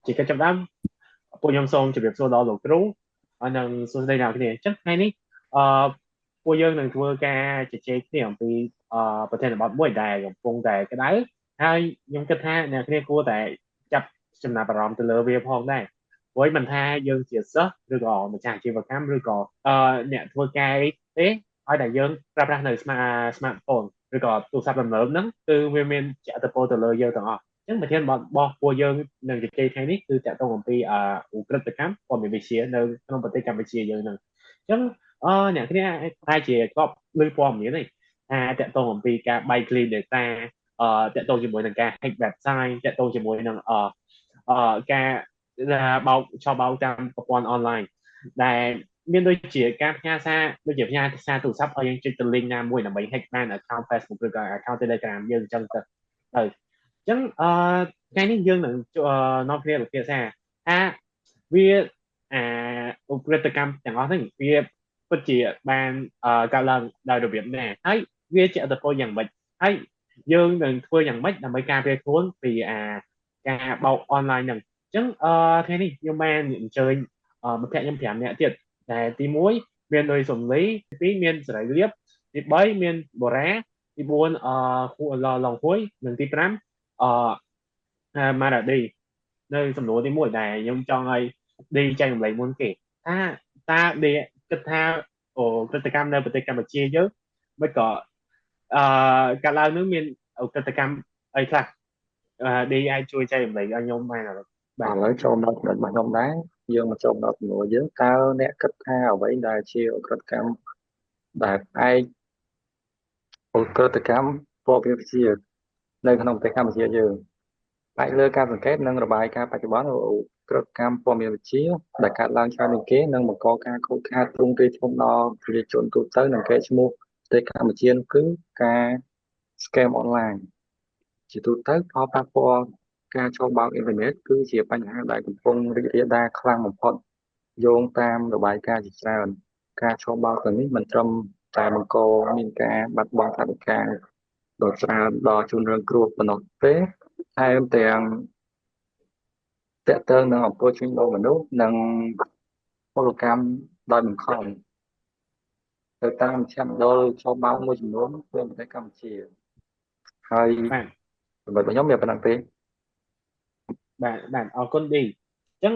ជាកិច្ចចាប់ផ្ដើមពួកខ្ញុំសូមជម្រាបសួរដល់លោកគ្រូហើយនិងសួស្តីដល់អ្នកគ្នាអញ្ចឹងថ្ងៃនេះអឺពួកយើងនឹងធ្វើការជជែកគ្នាអំពីប្រធានបទមួយដែលកំពុងតែក្តៅហើយខ្ញុំគិតថាអ្នកគ្នាគួរតែចាប់ចំណាប់អារម្មណ៍ទៅលើវាផងដែរព្រោះមិនថាយើងជាសិស្សឬក៏ម្ចាស់អាជីវកម្មឬក៏អ្នកធ្វើការអីទេហើយតែយើងប្រើប្រាស់នៅ smartphone ឬក៏ទូរស័ព្ទទំនើបហ្នឹងគឺវាមានជាឥទ្ធិពលទៅលើយើងទាំងអស់ចឹងប្រធានបទរបស់ពួកយើងនឹងជជែកថ្ងៃនេះគឺតាក់ទងអំពីឧក្រិដ្ឋកម្មព័ត៌មានវិទ្យានៅក្នុងប្រទេសកម្ពុជាយើងហ្នឹងអញ្ចឹងអ្នកគ្នាប្រហែលជាធ្លាប់ឮព័ត៌មាននេះថាតាក់ទងអំពីការបែក clean data តាក់ទងជាមួយនឹងការ hack website តាក់ទងជាមួយនឹងអឺអឺការបោកឆបោកតាមប្រព័ន្ធអនឡាញដែលមានដូចជាការផ្ញើសារដូចជាផ្ញើសារទូរស័ព្ទឲ្យយើងចុចទៅ link ណាមួយដើម្បី hack បាន account Facebook ឬក៏ account Telegram យើងអញ្ចឹងទៅទៅអញ្ចឹងថ្ងៃនេះយើងនឹងនាំគ្នាពិភាក្សាថាវាអាឧក្រិដ្ឋកម្មទាំងអស់ហ្នឹងវាពិតជាបានកើតឡើងដោយរបៀបណាហើយវាជាឥទ្ធិពលយ៉ាងម៉េចហើយយើងនឹងធ្វើយ៉ាងម៉េចដើម្បីការពារខ្លួនពីអាការបោកអនឡាញហ្នឹងអញ្ចឹងថ្ងៃនេះខ្ញុំបានអញ្ជើញមិត្តភក្តិខ្ញុំ5នាក់ទៀតដែលទី1មានដូចសំលីទី2មានសេរីលៀបទី3មានបូរ៉ាទី4ឡងហួយនិងទី5ម៉ារ៉ាឌីនៅសំណួរទី1ដែលខ្ញុំចង់ឲ្យឌីចែករំលែកមុនគេថាតើឌីគិតថាអូឧក្រិដ្ឋកម្មនៅប្រទេសកម្ពុជាយើងមិនក៏កាលឡើងនឹងមានឧក្រិដ្ឋកម្មអីខ្លះឌីអាចជួយចែករំលែកឲ្យខ្ញុំបានអត់បាទ ឥឡូវចូលដល់ចំណុចរបស់ខ្ញុំដែរយើងមកចូលដល់សំណួរយើងតើអ្នកគិតថាអ្វីដែលជាឧក្រិដ្ឋកម្មដែលផ្អែកឧក្រិដ្ឋកម្មព័ត៌មានវិទ្យានៅក្នុងប្រទេសកម្ពុជាយើងផ្អែកលើការសង្កេតនិងរបាយការណ៍បច្ចុប្បន្នឧក្រិដ្ឋកម្មព័ត៌មានវិទ្យាដែលកើតឡើងច្រើនជាងគេនិងបង្កការខូចខាតទ្រង់ទ្រាយធំដល់ប្រជាជនទូទៅនិងកេរ្តិ៍ឈ្មោះប្រទេសកម្ពុជាគឺការ scam អនឡាញជាទូទៅផលប៉ះពាល់ការឆបោកអ៊ីនធឺណិតគឺជាបញ្ហាដែលកំពុងរីករាលដាលខ្លាំងបំផុតយោងតាមរបាយការណ៍ជាច្រើនការឆបោកទាំងនេះមិនត្រឹមតែបង្កមានការបាត់បង់ថវិកាដ៏ច្រើនដល់ជនរងគ្រោះប៉ុណ្ណោះទេថែមទាំងទាក់ទងនឹងអំពើជួញដូរមនុស្សនិងពលកម្មដោយបង្ខំទៅតាមមជ្ឈមណ្ឌលឆបោកមួយចំនួនក្នុងប្រទេសកម្ពុជាហើយ បាទ សម្រាប់ខ្ញុំមានប៉ុណ្ណឹងទេ បាទបាទអរគុណឌីអញ្ចឹង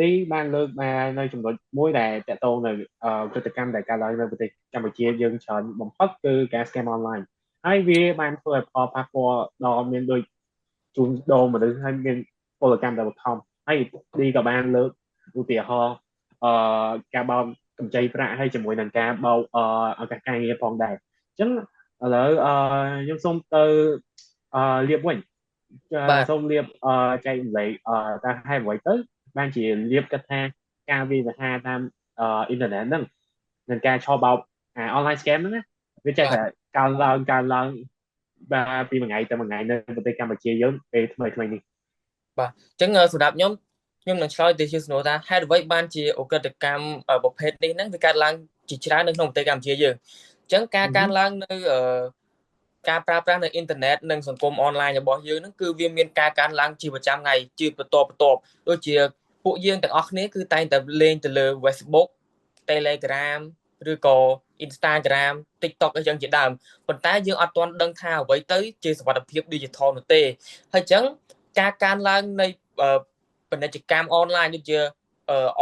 ឌីបានលើកមកនៅចំណុចមួយដែលតាក់ទងនៅឧក្រិដ្ឋកម្មដែលកើតឡើងនៅប្រទេសកម្ពុជាយើងច្រើនបំផុតគឺការ scam online ហើយវាបានធ្វើឲ្យផលប៉ះពាល់ដល់មានដូចជួញដូរមនុស្សហើយមានពលកម្មដែលបង្ខំហើយឌីក៏បានលើកឧទាហរណ៍ការបោកកម្ចីប្រាក់ហើយជាមួយនឹងការបោកឱកាសការងារផងដែរអញ្ចឹងឥឡូវខ្ញុំសូមទៅលៀបវិញ បាទ សូមលៀបចែករំលែកតើហេតុអ្វីទៅបានជាលៀបគិតថាការវាយប្រហារតាមអ៊ីនធឺណិតហ្នឹងនិងការឆបោកអា online scam ហ្នឹងណាវាចេះ បាទ តែកើនឡើងកើនឡើងបាទពីមួយថ្ងៃទៅមួយថ្ងៃនៅប្រទេសកម្ពុជាយើងពេលថ្មីថ្មីនេះ បាទអញ្ចឹងសម្រាប់ខ្ញុំខ្ញុំនឹងឆ្លើយទៅជាសំណួរថាហេតុអ្វីបានជាឧក្រិដ្ឋកម្មប្រភេទនេះហ្នឹងវាកើតឡើងជាច្រើននៅក្នុងប្រទេសកម្ពុជាយើងអញ្ចឹងការកើនឡើងនៅការប្រើប្រាស់នៅអ៊ីនធឺណិតនិងសង្គមអនឡាញរបស់យើងហ្នឹងគឺវាមានការកើនឡើងជាប្រចាំថ្ងៃជាបន្តបន្ទាប់ដូចជាពួកយើងទាំងអស់គ្នាគឺតែងតែលេងទៅលើ Facebook Telegram ឬក៏ Instagram TikTok អីចឹងជាដើមប៉ុន្តែយើងអត់ទាន់ដឹងថាអ្វីទៅជាសុវត្ថិភាព digital នោះទេហើយចឹងការកើនឡើងនៃពាណិជ្ជកម្មអនឡាញដូចជា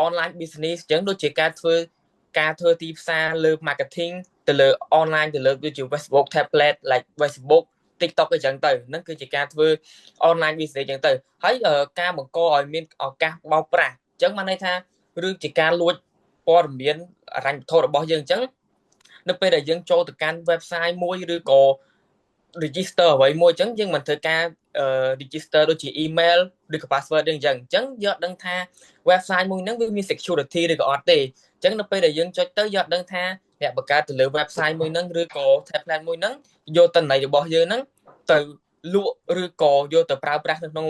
online business ចឹងដូចជាការធ្វើទីផ្សារលើ marketing ទៅលើ online ទៅលើដូចជា Facebook tablet like Facebook TikTok អីចឹងទៅហ្នឹងគឺជាការធ្វើ online business ចឹងទៅហើយការបង្កឲ្យមានឱកាសបោកប្រាស់អញ្ចឹងបានន័យថាឬជាការលួចព័ត៌មានហិរញ្ញវត្ថុរបស់យើងអញ្ចឹងនៅពេលដែលយើងចូលទៅកាន់ website មួយឬក៏ register អ្វីមួយអញ្ចឹងយើងមិនធ្វើការ register ដូចជា email ឬក៏ password អីអញ្ចឹងអញ្ចឹងយើងអត់ដឹងថា website មួយហ្នឹងវាមាន security ឬក៏អត់ទេអញ្ចឹងនៅពេលដែលយើងចុចទៅយើងអត់ដឹងថាអ្នកបង្កើតទៅលើ website មួយហ្នឹងឬក៏ template មួយហ្នឹងយកទិន្នន័យរបស់យើងហ្នឹងទៅលក់ឬក៏យកទៅប្រើប្រាស់នៅក្នុង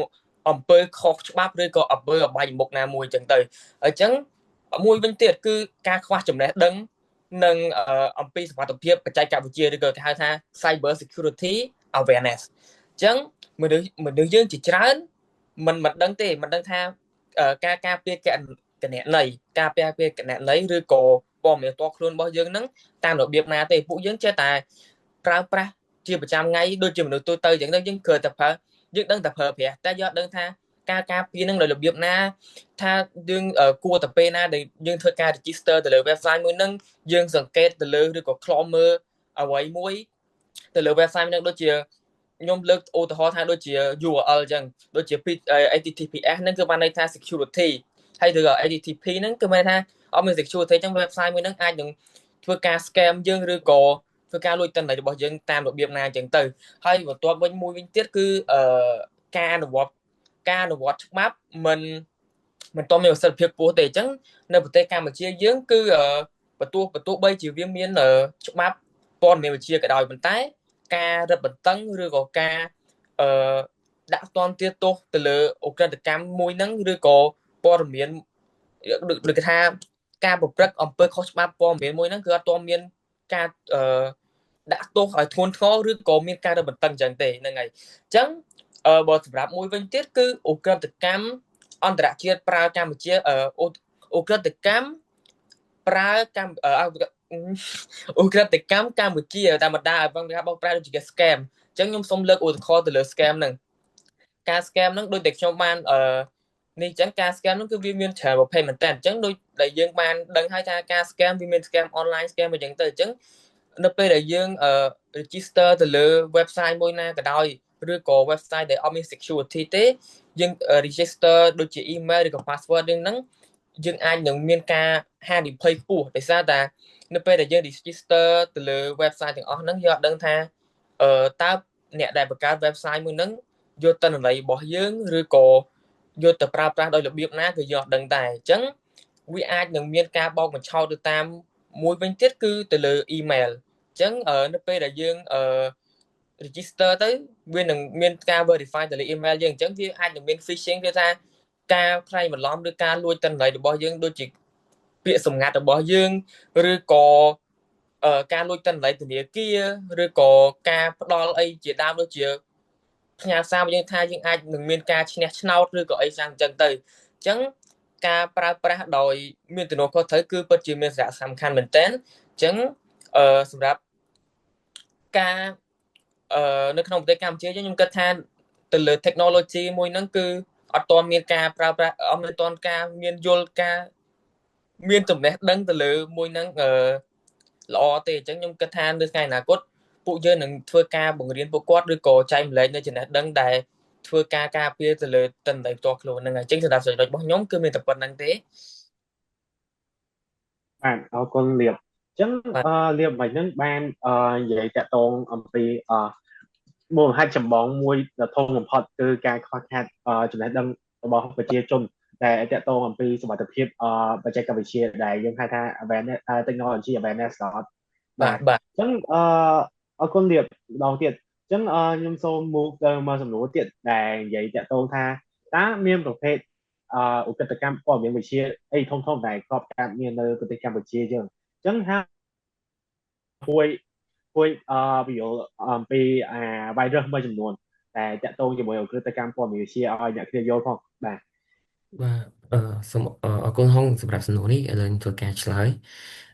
អំពើខុសច្បាប់ឬក៏អំពើអបាយមុខណាមួយអញ្ចឹងទៅអញ្ចឹងមួយវិញទៀតគឺការខ្វះចំណេះដឹងនិងអំពីសុវត្ថិភាពបច្ចេកវិទ្យាឬក៏គេហៅថា cyber security awareness អញ្ចឹងមនុស្សយើងជាច្រើន មិនដឹងទេមិនដឹងថាការការពារគណនីការពារគណនីឬក៏ព័ត៌មានផ្ទាល់ខ្លួនរបស់យើងហ្នឹងតាមរបៀបណាទេពួកយើងចេះតែប្រើប្រាស់ជាប្រចាំថ្ងៃដូចជាមនុស្សទូទៅអញ្ចឹងទៅយើងគ្រាន់តែប្រើយើងដឹងតែប្រើប្រាស់តែយើងអត់ដឹងថាការការពារនឹងដោយរបៀបណាថាយើងគួរតែពេលណាដែលយើងធ្វើការ register ទៅលើ website មួយហ្នឹងយើងសង្កេតទៅលើឬក៏ខ្លំមើលអ្វីមួយទៅលើ website ហ្នឹងដូចជាខ្ញុំលើកឧទាហរណ៍ថាដូចជា URL អញ្ចឹងដូចជា HTTPS ហ្នឹងគឺបានន័យថា security ហើយឬ HTTP ហ្នឹងគឺមានន័យថាអត់មាន security អញ្ចឹង website មួយហ្នឹងអាចនឹងធ្វើការ scam យើងឬក៏ធ្វើការលួចទិន្នន័យរបស់យើងតាមរបៀបណាអញ្ចឹងទៅហើយបន្ទាប់វិញមួយវិញទៀតគឺអឺការអនុវត្តការអនុវត្តច្បាប់មិនមិនទាន់មានប្រសិទ្ធភាពខ្ពស់ទេអញ្ចឹងនៅប្រទេសកម្ពុជាយើងគឺបើទោះបីជាវាមានច្បាប់ព័ត៌មានវិទ្យាក៏ដោយប៉ុន្តែការរឹតបន្តឹងឬក៏ការអឺដាក់ទណ្ឌទោសទៅលើឧក្រិដ្ឋកម្មមួយហ្នឹងឬក៏ព័ត៌មានដូចគេថាការប្រព្រឹត្តអំពើខុសច្បាប់ព័ត៌មានមួយហ្នឹងគឺអត់ទាន់មានការអឺដាក់ទោសឲ្យធ្ងន់ធ្ងរឬក៏មានការរឹតបន្តឹងអញ្ចឹងទេហ្នឹងហើយអញ្ចឹងអឺបើសម្រាប់មួយវិញទៀតគឺឧក្រិដ្ឋកម្មអន្តរជាតិប្រើកម្ពុជាឧក្រិដ្ឋកម្មប្រើកម្មឧក្រិដ្ឋកម្មកម្ពុជាតាមបណ្ដាឲ្យបងថាបោកប្រាស់ដូចជា scam អញ្ចឹងខ្ញុំសូមលើកឧទាហរណ៍ទៅលើ scam ហ្នឹងការ scam ហ្នឹងដូចតែខ្ញុំបានអឺនេះអញ្ចឹងការ scam ហ្នឹងគឺវាមានច្រើនប្រភេទមែនតើអញ្ចឹងដូចដែលយើងបានដឹងហើយថាការ scam វាមាន scam online scam អញ្ចឹងទៅអញ្ចឹងនៅពេលដែលយើងអឺ register ទៅលើ website មួយណាក៏ដោយឬក៏ website ដែលអត់មាន security ទេយើង register ដូចជា email ឬក៏ password យើងហ្នឹងយើងអាចនឹងមានការហានិភ័យខ្ពស់ដោយសារតែនៅពេលដែលយើង register ទៅលើ website ទាំងអស់ហ្នឹងយើងអត់ដឹងថាអឺតើអ្នកដែលបង្កើត website មួយហ្នឹងយកទិន្នន័យរបស់យើងឬក៏យកទៅប្រើប្រាស់ដោយរបៀបណាគឺយើងអត់ដឹងដែរអញ្ចឹងវាអាចនឹងមានការបោកបញ្ឆោតទៅតាមមួយវិញទៀតគឺទៅលើ email អញ្ចឹងនៅពេលដែលយើងអឺ register ទៅវានឹងមានការ verify ទៅលើ email យើងអញ្ចឹងវាអាចនឹងមាន phishing គឺថាការក្លែងបន្លំឬការលួចទិន្នន័យរបស់យើងដូចជាពាក្យសម្ងាត់របស់យើងឬក៏ការលួចទិន្នន័យធនាគារឬក៏ការផ្ដល់អីជាដើមដូចជាផ្ញើសារមកយើងថាយើងអាចនឹងមានការឈ្នះឆ្នោតឬក៏អីយ៉ាងអញ្ចឹងទៅអញ្ចឹងការប្រើប្រាស់ដោយមានទំនួលខុសត្រូវគឺពិតជាមានសារៈសំខាន់មែនទែនអញ្ចឹងអឺសម្រាប់ការអឺនៅក្នុងប្រទេសកម្ពុជាខ្ញុំគិតថាទៅលើ technology មួយហ្នឹងគឺអត់ទាន់មានការប្រើប្រាស់អត់មានទាន់ការមានយល់ការមានចំណេះដឹងទៅលើមួយហ្នឹងអឺល្អទេអញ្ចឹងខ្ញុំគិតថានៅថ្ងៃអនាគតពួកយើងនឹងធ្វើការបង្រៀនពួកគាត់ឬក៏ចែករំលែកនៅចំណេះដឹងដែលធ្វើការការពារទៅលើទិន្នន័យផ្ទាល់ខ្លួនហ្នឹងអញ្ចឹងសម្រាប់ចំណុចរបស់ខ្ញុំគឺមានតែប៉ុណ្្នឹងទេ បាទអរគុណលៀបអញ្ចឹងអឺលៀបមិនហ្នឹងបានអឺនិយាយតាក់ទងអំពីអឺមូលហេតុចម្បងមួយដ៏ធំបំផុតគឺការខ្វះខាតចំណេះដឹងរបស់ប្រជាជនដែលតាក់ទងអំពីសុវត្ថិភាពបច្ចេកវិទ្យាដែលយើងហៅថា awareness technology awareness អត់ បាទបាទ អញ្ចឹងអឺអរគុណលៀបម្ដងទៀតអញ្ចឹងខ្ញុំសូម move ទៅមកសំណួរទៀតដែលនិយាយតាក់ទងថាតើមានប្រភេទអឺឧក្រិដ្ឋកម្មព័ត៌មានវិទ្យាអីធំធំដែលធ្លាប់កើតមាននៅប្រទេសកម្ពុជាយើងអញ្ចឹងហាពួយពួយអឺពយល់អំពីអា virus មួយចំនួនតែតាក់ទងជាមួយឧក្រិដ្ឋកម្មព័ត៌មានវិទ្យាឲ្យអ្នកគ្នាយល់ផងបាទ បាទអឺសូមអរគុណហងសម្រាប់សំណួរនេះឥឡូវខ្ញុំធ្វើការឆ្លើយ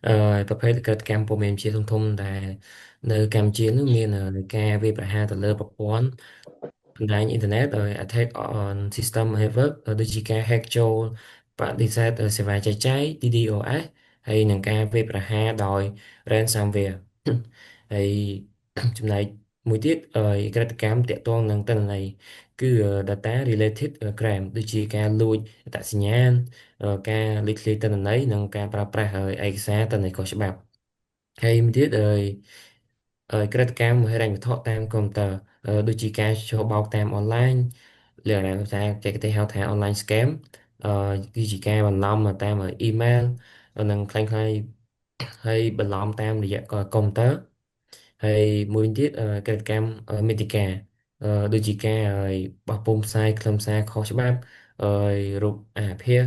អឺប្រភេទឧក្រិដ្ឋកម្មព័ត៌មានវិទ្យាធំៗដែលនៅកម្ពុជានោះមានការវាយប្រហារទៅលើប្រព័ន្ធបណ្ដាញអ៊ីនធឺណិតដោយ attack on system network ដូចជាការ hack ចូលបដិសេធសេវាចែកចាយ DDoS ហើយនឹងការវាយប្រហារដោយ ransomware ហើយចំណែកមួយទៀតឧក្រិដ្ឋកម្មតាក់ទងនឹងទិន្នន័យគឺ data related crime ដូចជាការលួចអត្តសញ្ញាណការលេចធ្លាយទិន្នន័យនិងការប្រើប្រាស់ឯកសារទិន្នន័យខុសច្បាប់ហើយមួយទៀតឧក្រិដ្ឋកម្មហិរញ្ញវត្ថុតាមកុំព្យូទ័រដូចជាការឆបោកតាមអនឡាញលក្ខណៈថាបច្ចេកទេសហៅថា online scam គឺជាការបន្លំតាមអ៊ីមែលនិងក្លែងក្លាយហើយបន្លំតាមរយៈកុំព្យូទ័រហើយមួយវិញទៀតឧក្រិដ្ឋកម្មមាតិកាដូចជាការបោះពុម្ពផ្សាយខ្លឹមសារខុសច្បាប់ហើយរូបអាសអាភាស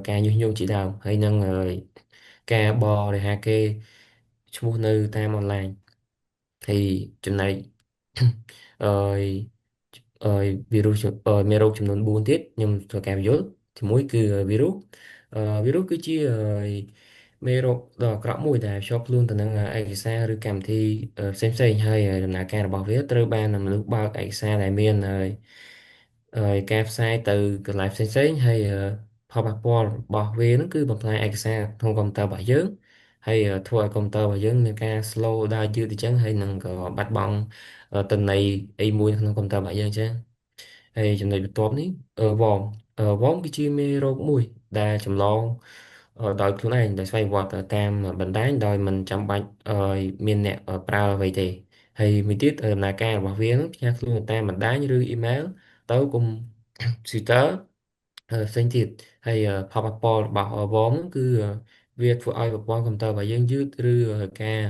ការញុះញង់ជាដើមហើយនឹងការបរិហារគេឈ្មោះនៅតាមអនឡាញហើយចំណែកអឺ អឺវីរុសមេរោគចំនួន4ទៀតខ្ញុំធ្វើការបញ្យល់ទីមួយគឺវីរុសអឺវីរុសគឺជាមេរោគដ៏អាក្រក់មួយដែលភ្ជាប់ខ្លួនទៅនឹងឯកសារឬកម្មវិធីផ្សេងៗហើយដំណើរការរបស់វាត្រូវបានមនុស្សបើកឯកសារដែលមានហើយការផ្សាយទៅកន្លែងផ្សេងៗហើយផលប៉ះពាល់របស់វានឹងគឺបំផ្លាញឯកសារក្នុងកុំព្យូទ័ររបស់យើងហើយធ្វើឲ្យកុំព្យូទ័ររបស់យើងមានការ slow ដើរយឺតអញ្ចឹងហើយនឹងក៏បាត់បង់ទិន្នន័យអីមួយនៅក្នុងកុំព្យូទ័ររបស់យើងអញ្ចឹង ហើយចំណុចបន្ទាប់នេះ worm worm គឺជាមេរោគមួយដែលចម្លងដោយខ្លួនឯងដោយស្វ័យប្រវត្តិតាមបណ្ដាញដោយមិនចាំបាច់ឲ្យមានអ្នកប្រើអ្វីទេហើយមួយទៀតដំណើរការរបស់វានឹងផ្ញើខ្លួនតាមបណ្ដាញឬអ៊ីមែលទៅកុំព្យូទ័រផ្សេងទៀតហើយផលប៉ះពាល់របស់ worm ហ្នឹងគឺវាធ្វើឲ្យប្រព័ន្ធកុំព្យូទ័ររបស់យើងយឺតឬការ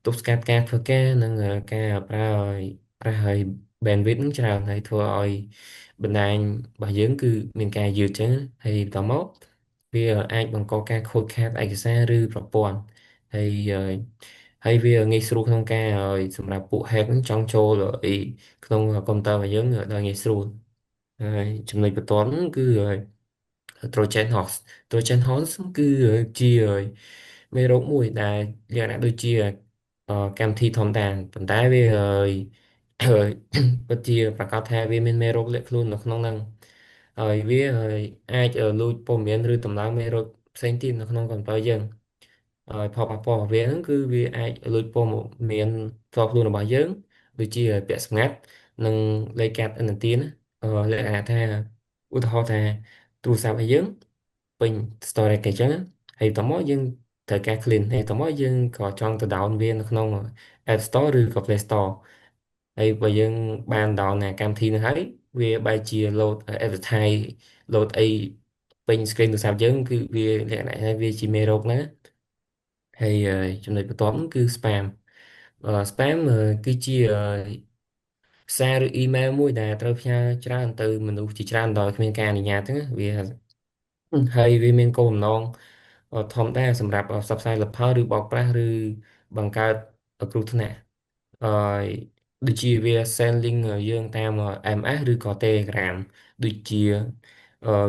ទប់ស្កាត់ការធ្វើការនិងការប្រើឲ្យប្រើឲ្យ bandwidth ហ្នឹងច្រើនហើយធ្វើឲ្យបណ្ដាញរបស់យើងគឺមានការយឺតចឹងហើយបន្តមកវាអាចបង្កការខូចខាតឯកសារឬប្រព័ន្ធហើយហើយវាងាយស្រួលក្នុងការឲ្យសម្រាប់ពួក hack ហ្នឹងចង់ចូលអីក្នុងកុំព្យូទ័ររបស់យើងដោយងាយស្រួលហើយចំណុចបន្ទាប់ហ្នឹងគឺ Trojan Horse Trojan Horse គឺជាមេរោគមួយដែលលក្ខណៈដូចជាកម្មវិធីធម្មតាប៉ុន្តែវាពិតជាប្រកាសថាវាមានមេរោគលាក់ខ្លួននៅក្នុងហ្នឹងហើយវាអាចលួចព័ត៌មានឬតម្លើងមេរោគផ្សេងទៀតនៅក្នុងកុំព្យូទ័រយើងហើយផលប៉ះពាល់របស់វាហ្នឹងគឺវាអាចលួចព័ត៌មានផ្ទាល់ខ្លួនរបស់យើងដូចជាពាក្យសម្ងាត់និងលេខកាតឥណទានលក្ខណៈថាឧទាហរណ៍ថាទូរស័ព្ទរបស់យើងពេញ storage អញ្ចឹងហើយតមកយើងត្រូវការ clean ហើយតមកយើងក៏ចង់ទៅ down វានៅក្នុង App Store ឬក៏ Play Store ហើយបើយើងបាន down អាកម្មវិធីហ្នឹងហើយវាបែរជា load advertise load អីពេញ screen ទូរស័ព្ទយើងគឺវាលក្ខណៈថាវាជាមេរោគណាហើយចំណុចបន្ទាប់ហ្នឹងគឺ spam spam គឺជាសារឬ email មួយដែលត្រូវផ្ញើច្រើនទៅមនុស្សជាច្រើនដោយគ្មានការអនុញ្ញាតហ្នឹងវាហើយវាមានគោលបំណងធម្មតាសម្រាប់ផ្សព្វផ្សាយលផលឬបោកប្រាស់ឬបង្កើតគ្រោះថ្នាក់អឺដូចជាវា send link យើងតាម SMS ឬក៏ Telegram ដូចជា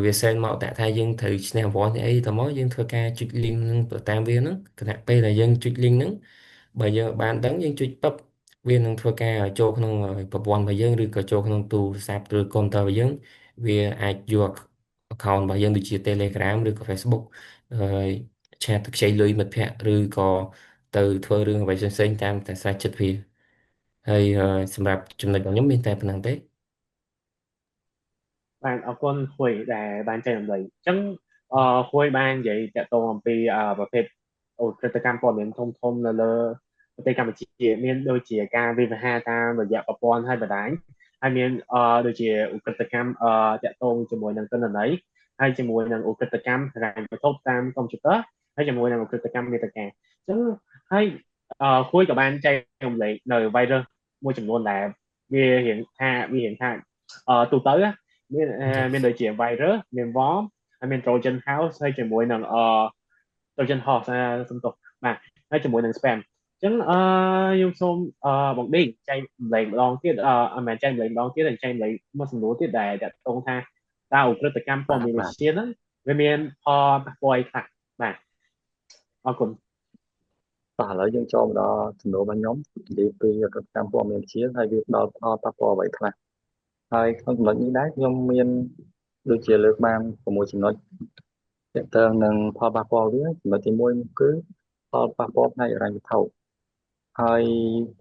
វា send មកតែថាយើងត្រូវឈ្នះរង្វាន់អីតមកយើងធ្វើការចុច link ហ្នឹងទៅតាមវាហ្នឹងខណៈពេលដែលយើងចុច link ហ្នឹងបើយើងបានដឹងយើងចុចពឹបវានឹងធ្វើការចូលក្នុងប្រព័ន្ធរបស់យើងឬក៏ចូលក្នុងទូរស័ព្ទឬកុំព្យូទ័ររបស់យើងវាអាចយក account របស់យើងដូចជា Telegram ឬក៏ Facebook ហើយ chat ទៅខ្ចីលុយមិត្តភ័ក្តិឬក៏ទៅធ្វើរឿងអ្វីផ្សេងៗតាមតែស្រេចចិត្តវាហើយសម្រាប់ចំណុចរបស់ខ្ញុំមានតែប៉ុណ្ណឹងទេ បាទអរគុណហួយដែលបានចែករំលែកអញ្ចឹងអឺហួយបាននិយាយតាក់ទងអំពីប្រភេទឧក្រិដ្ឋកម្មព័ត៌មានធំធំនៅលើប្រទេសកម្ពុជាមានដូចជាការវិវហាតាមរយៈប្រព័ន្ធហើយបណ្ដាញហើយមានអឺដូចជាឧក្រិដ្ឋកម្មអឺតាក់ទងជាមួយនឹងទិន្នន័យហើយជាមួយនឹងឧក្រិដ្ឋកម្មហិរញ្ញវត្ថុតាមកុំព្យូទ័រហើយជាមួយនឹងឧក្រិដ្ឋកម្មមាតិកាអញ្ចឹងហើយអឺហួយក៏បានចែករំលែកនៅ virus មួយចំនួនដែលវារៀងថាអឺទូទៅមានមានដូចជា virus មាន worm ហើយមាន Trojan House ហើយជាមួយនឹងអឺ Trojan Horse សំទោសបាទហើយជាមួយនឹង spam អញ្ចឹងអឺខ្ញុំសូមអឺបងឌីចែករំលែកម្ដងទៀតអឺមិនមែនចែករំលែកម្ដងទៀតតែចែករំលែកមួយសំណួរទៀតដែលតាក់ទងថាតើឧក្រិដ្ឋកម្មព័ត៌មានវិទ្យាហ្នឹងវាមានផលប៉ះពាល់អីខ្លះបាទអរគុណ តោះឥឡូវយើងចូលមកដល់សំណួររបស់ខ្ញុំនិយាយពីឧក្រិដ្ឋកម្មព័ត៌មានវិទ្យាហើយវាផ្ដល់ផលប៉ះពាល់អ្វីខ្លះហើយក្នុងចំណុចនេះដែរខ្ញុំមានដូចជាលើកបាន6ចំណុចទាក់ទងនឹងផលប៉ះពាល់វាចំណុចទី1គឺផលប៉ះពាល់ផ្នែកហិរញ្ញវត្ថុហើយ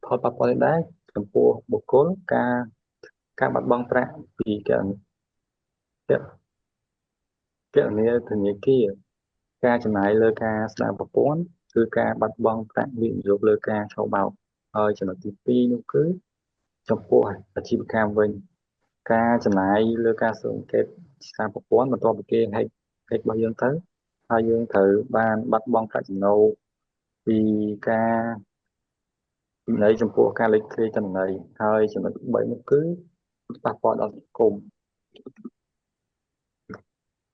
ផលប៉ះពាល់នេះដែរចំពោះបុគ្គលការការបាត់បង់ប្រាក់ពីគណគណនីធនាគារការចំណាយលើការស្ដារប្រព័ន្ធគឺការបាត់បង់ប្រាក់វិនិយោគលើការឆបោកហើយចំណុចទី2នោះគឺចំពោះអាជីវកម្មវិញការចំណាយលើការស៊ើបអង្កេតសារប្រព័ន្ធបន្ទាប់ពីគេ hack hack របស់យើងទៅហើយយើងត្រូវបានបាត់បង់ប្រាក់ចំណូលពីការពិន័យចំពោះការលេចធ្លាយទិន្នន័យហើយចំណុច3នោះគឺប៉ះពាល់ដល់សង្គម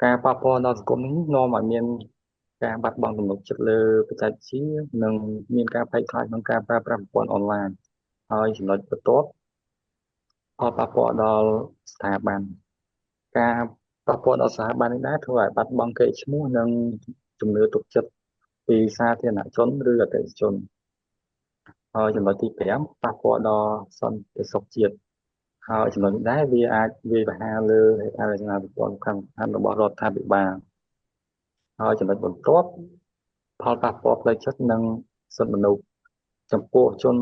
ការប៉ះពាល់ដល់សង្គមនេះនាំឲ្យមានការបាត់បង់ទំនុកចិត្តលើបច្ចេកវិទ្យានិងមានការភ័យខ្លាចក្នុងការប្រើប្រាស់ប្រព័ន្ធអនឡាញហើយចំណុចបន្ទាប់ ផលប៉ះពាល់ដល់ស្ថាប័នការប៉ះពាល់ដល់ស្ថាប័ននេះដែរធ្វើឲ្យបាត់បង់កេរ្តិ៍ឈ្មោះនិងជំនឿទុកចិត្តពីសាធារណជនឬអតិថិជនហើយចំណុចទី5ប៉ះពាល់ដល់សន្តិសុខជាតិហើយចំណុចនេះដែរវាអាចវាយប្រហារលើហេដ្ឋារចនាសម្ព័ន្ធសំខាន់ៗរបស់រដ្ឋាភិបាលហើយចំណុចបន្ទាប់ផលប៉ះពាល់ផ្លូវចិត្តនិងសិទ្ធិមនុស្សចំពោះជន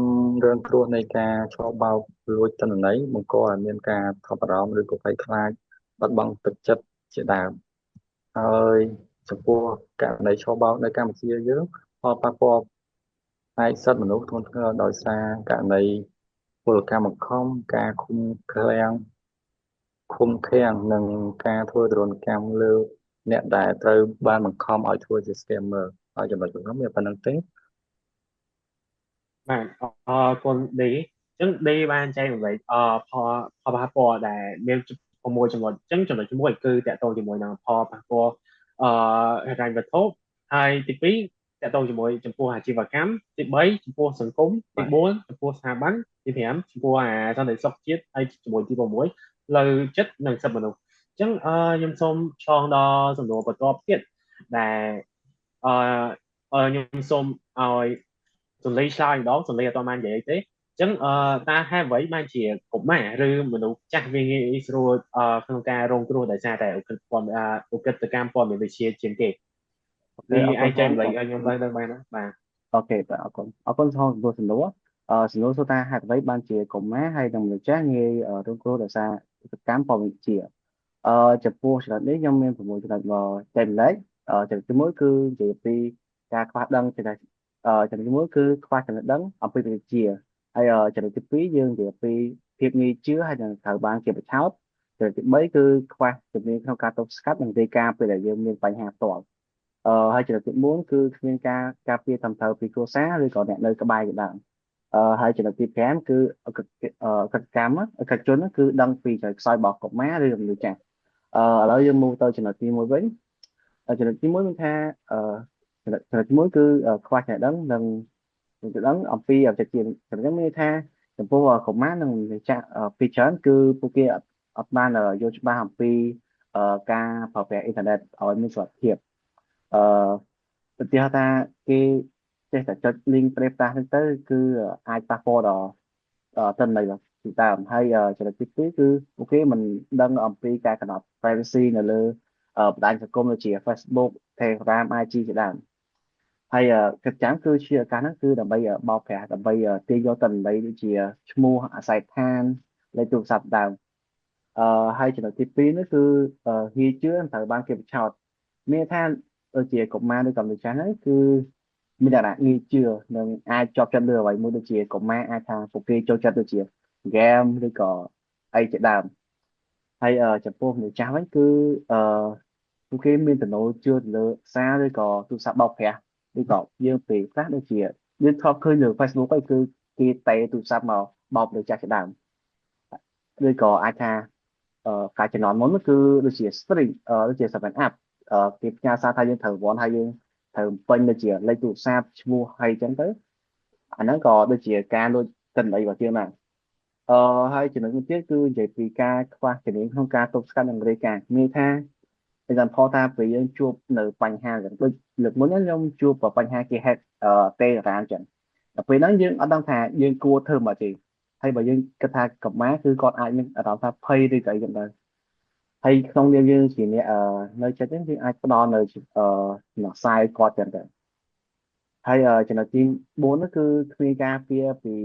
រងគ្រោះនៃការឆបោកលួចទិន្នន័យបង្កឲ្យមានការថប់បារម្ភឬក៏ភ័យខ្លាចបាត់បង់ទឹកចិត្តជាដើមហើយចំពោះករណីឆបោកនៅកម្ពុជាយើងផលប៉ះពាល់ផ្នែកសិទ្ធិមនុស្សធ្ងន់ធ្ងរដោយសារករណីពលកម្មបង្ខំការឃុំឃាំងឃុំឃាំងនិងការធ្វើទរណកម្មលើអ្នកដែលត្រូវបានបង្ខំឲ្យធ្វើជា scammer ហើយចំណុចនោះមានប៉ុណ្្នឹងទេ។ បាទអរគុណឌីអញ្ចឹងឌីបានចែករំលែកផលផលប៉ះពាល់ដែលមាន6ចំណុចអញ្ចឹងចំណុចទី1គឺតាក់ទងជាមួយនឹងផលប៉ះពាល់អឺហិរញ្ញវត្ថុហើយទី2តាក់ទងជាមួយចំពោះអាជីវកម្មទី3ចំពោះសង្គមទី បាទ 4ចំពោះស្ថាប័នទី5ចំពោះអាសន្តិសុខជាតិហើយជាមួយទី6លើចិត្តនិងសិទ្ធិមនុស្សអញ្ចឹងខ្ញុំសូមឆ្លងដល់សំណួរបន្ទាប់ទៀតដែលអឺខ្ញុំសូមឲ្យ សំឡេងឆ្លើយម្ដងសំឡេងអត់បាននិយាយទេអញ្ចឹងអឺតើហេតុអ្វីបានជាកុមារឬមនុស្សចាស់វាងាយស្រួលក្នុងការរងគ្រោះដោយសារតែឧក្រិដ្ឋកម្មព័ត៌មានវិទ្យាជាងគេ OK នេះ អរគុ អាចចែ ណហង ករំលែកឲ្យខ្ញុំបានដឹងបានណាបាទ។ OK បាទអរគុណអរគុណហងចំពោះសំណួរសំណួរសួរថាហេតុអ្វីបានជាកុមារហើយនិងមនុស្សចាស់ងាយរងគ្រោះដោយសារឧក្រិដ្ឋកម្មព័ត៌មានវិទ្យាចំពោះចំណុចនេះខ្ញុំមាន6ចំណុចមកចែករំលែកចំណុចទី1គឺនិយាយពីការខ្វះដឹងចំណុចចំណុចទី1គឺខ្វះចំណេះដឹងអំពីវិទ្យាហើយចំណុចទី2យើងនិយាយពីភាពងាយជឿហើយនឹងត្រូវបានគេបញ្ឆោតចំណុចទី3គឺខ្វះជំនាញក្នុងការទប់ស្កាត់និងរាយការណ៍ពេលដែលយើងមានបញ្ហាផ្ទាល់ហើយចំណុចទី4គឺគ្មានការការពារត្រឹមត្រូវពីគ្រួសារឬក៏អ្នកនៅក្បែរជាដើមហើយចំណុចទី5គឺកកម្មអក្រិតជនគឺដឹងពីចំណុចខ្សោយរបស់កុមារឬមនុស្សចាស់ឥឡូវយើងមកទៅចំណុចទី1វិញចំណុចទី1មានថាអឺចំណុចទី1គឺខ្វះចំណេះដឹងនិងចំណេះដឹងអំពីអបជាចំណុចមានថាចំពោះកុមារនិងមនុស្សចាស់ពីច្រើនគឺពួកគេអត់បានយល់ច្បាស់អំពីការប្រើប្រាស់អ៊ីនធឺណិតឲ្យមានសុវត្ថិភាពអឺឧទាហរណ៍ថាគេចេះតែចុច link ប្រេប្រាស់ហ្នឹងទៅគឺអាចប៉ះពាល់ដល់ទិន្នន័យជាដើមហើយចំណុចទី2គឺពួកគេមិនដឹងអំពីការកំណត់ privacy នៅលើបណ្ដាញសង្គមដូចជា Facebook Telegram IG ជាដើមហើយគិតចាំគឺជាឱកាសហ្នឹងគឺដើម្បីបោកប្រាស់ដើម្បីទាញយកទិន្នន័យដូចជាឈ្មោះអាសយដ្ឋានលេខទូរស័ព្ទដើមហើយចំណុចទី2នោះគឺងាយជឿត្រូវបានគេបញ្ឆោតមានថាដូចជាកុមារឬក៏មនុស្សចាស់ហ្នឹងគឺមានលក្ខណៈងាយជឿនិងអាចជាប់ចិត្តលើអ្វីមួយដូចជាកុមារអាចថាពួកគេចូលចិត្តដូចជា game ឬក៏អីជាដើមហើយចំពោះមនុស្សចាស់វិញគឺអឺពួកគេមានទំនោរជឿទៅលើសារឬក៏ទូរស័ព្ទបោកប្រាស់ឬក៏យើងពេលខ្លះដូចជាយើងធ្លាប់ឃើញលើ Facebook អីគឺគេតេទូរស័ព្ទមកបោកលើចាស់ជាដើមឬក៏អាចថាការជំនាន់មុនគឺដូចជា string ដូចជា 7 up គេផ្ញើសារថាយើងត្រូវវន់ហើយយើងត្រូវពេញដូចជាលេខទូរស័ព្ទឈ្មោះហើយអញ្ចឹងទៅអាហ្នឹងក៏ដូចជាការលួចទិន្នន័យរបស់យើងដែរហើយចំណុចមួយទៀតគឺនិយាយពីការខ្វះជំនាញក្នុងការទប់ស្កាត់និងរាយការណ៍មានថា example ថាពេលយើងជួបនៅបញ្ហាយ៉ាងដូចលើកមុនខ្ញុំជួបបញ្ហាគេ hack Telegram ចឹងដល់ពេលហ្នឹងយើងអត់ដឹងថាយើងគួរធ្វើមកទេហើយបើយើងគិតថាកម្មាគឺគាត់អាចមានអារម្មណ៍ថាភ័យឬក៏អីចឹងដែរហើយក្នុងនាមយើងជាអ្នកនៅចិត្តហ្នឹងយើងអាចផ្ដល់នៅដំណោះស្រាយគាត់ចឹងទៅហើយចំណុចទី4នោះគឺគ្មានការពារពី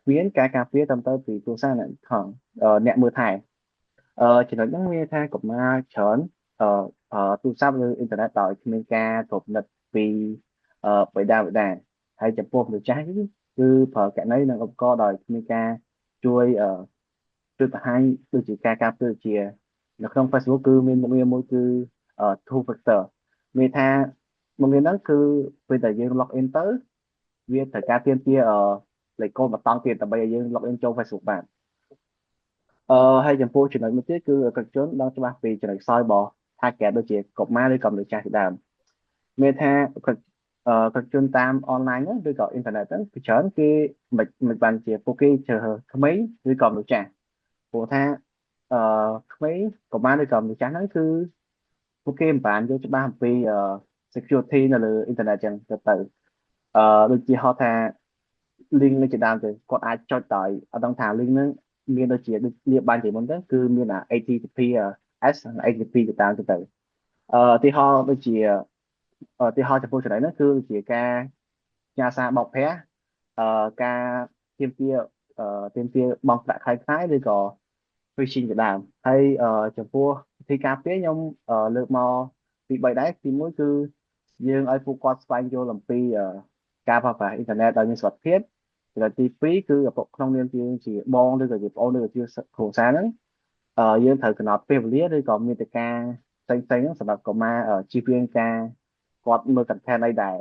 គ្មានការការពារត្រឹមត្រូវពីគ្រួសារអ្នកថងអ្នកមើលថែចំណុចហ្នឹងមានថាកុមារច្រើនទូរស័ព្ទឬអ៊ីនធឺណិតដោយគ្មានការត្រួតពិនិត្យពីបិតាបិតាហើយចំពោះមនុស្សចាស់គឺគឺប្រើកណីនិងឧបករណ៍ដោយគ្មានការជួយជួយបង្ហាញដូចជាការការពារជានៅក្នុង Facebook គឺមានមុខងារមួយគឺ two factor មានថាមុខងារហ្នឹងគឺពេលដែលយើង log in ទៅវាត្រូវការទាមទារលេខកូដបន្តទៀតដើម្បីឲ្យយើង log in ចូល Facebook បានហើយចំពោះចំណុចមួយទៀតគឺអក្រិតជនដឹងច្បាស់ពីចំណុចខ្សោយរបស់ target ដូចជាកុមារឬក៏មនុស្សចាស់ជាដើមមានថាអក្រិតជនតាមអនឡាញហ្នឹងឬក៏អ៊ីនធឺណិតហ្នឹងពីច្រើនគេមិនមិនបានជាពួកគេជ្រើសរើសក្មេងឬក៏មនុស្សចាស់ ព្រោះថាអឺក្មេងកុមារឬក៏មនុស្សចាស់ហ្នឹងគឺពួកគេមិនបានយល់ច្បាស់អំពីsecurity នៅលើអ៊ីនធឺណិតចឹងទៅដូចជាហៅថា link នេះជាដើមទៅគាត់អាចចុចដោយអត់ដឹងថា link ហ្នឹងមានដូចជាដូចលៀបបានជាមុនទៅគឺមានអា HTTP S និង HTTP ទៅតាមទៅឧទាហរណ៍ដូចជាឧទាហរណ៍ចំពោះចំណុចហ្នឹងគឺជាការផ្ញើសារបោកប្រាស់ការទាមទារទាមទារបង់ប្រាក់ខែៗឬក៏ phishing ជាដើមហើយចំពោះវិធីការពារខ្ញុំលើកមកពី3ដែរទី1គឺយើងឲ្យពួកគាត់ស្វែងយល់អំពីការប្រើប្រាស់អ៊ីនធឺណិតដោយមានសុវត្ថិភាពចំណុចទី2គឺឪពុកក្នុងនាមជាជាបងឬក៏ជាប្អូនឬក៏ជាគ្រួសារហ្នឹងយើងត្រូវកំណត់ពេលវេលាឬក៏មាតិកាផ្សេងៗហ្នឹងសម្រាប់កុមារជៀសវាងការគាត់មើល content អីដែរ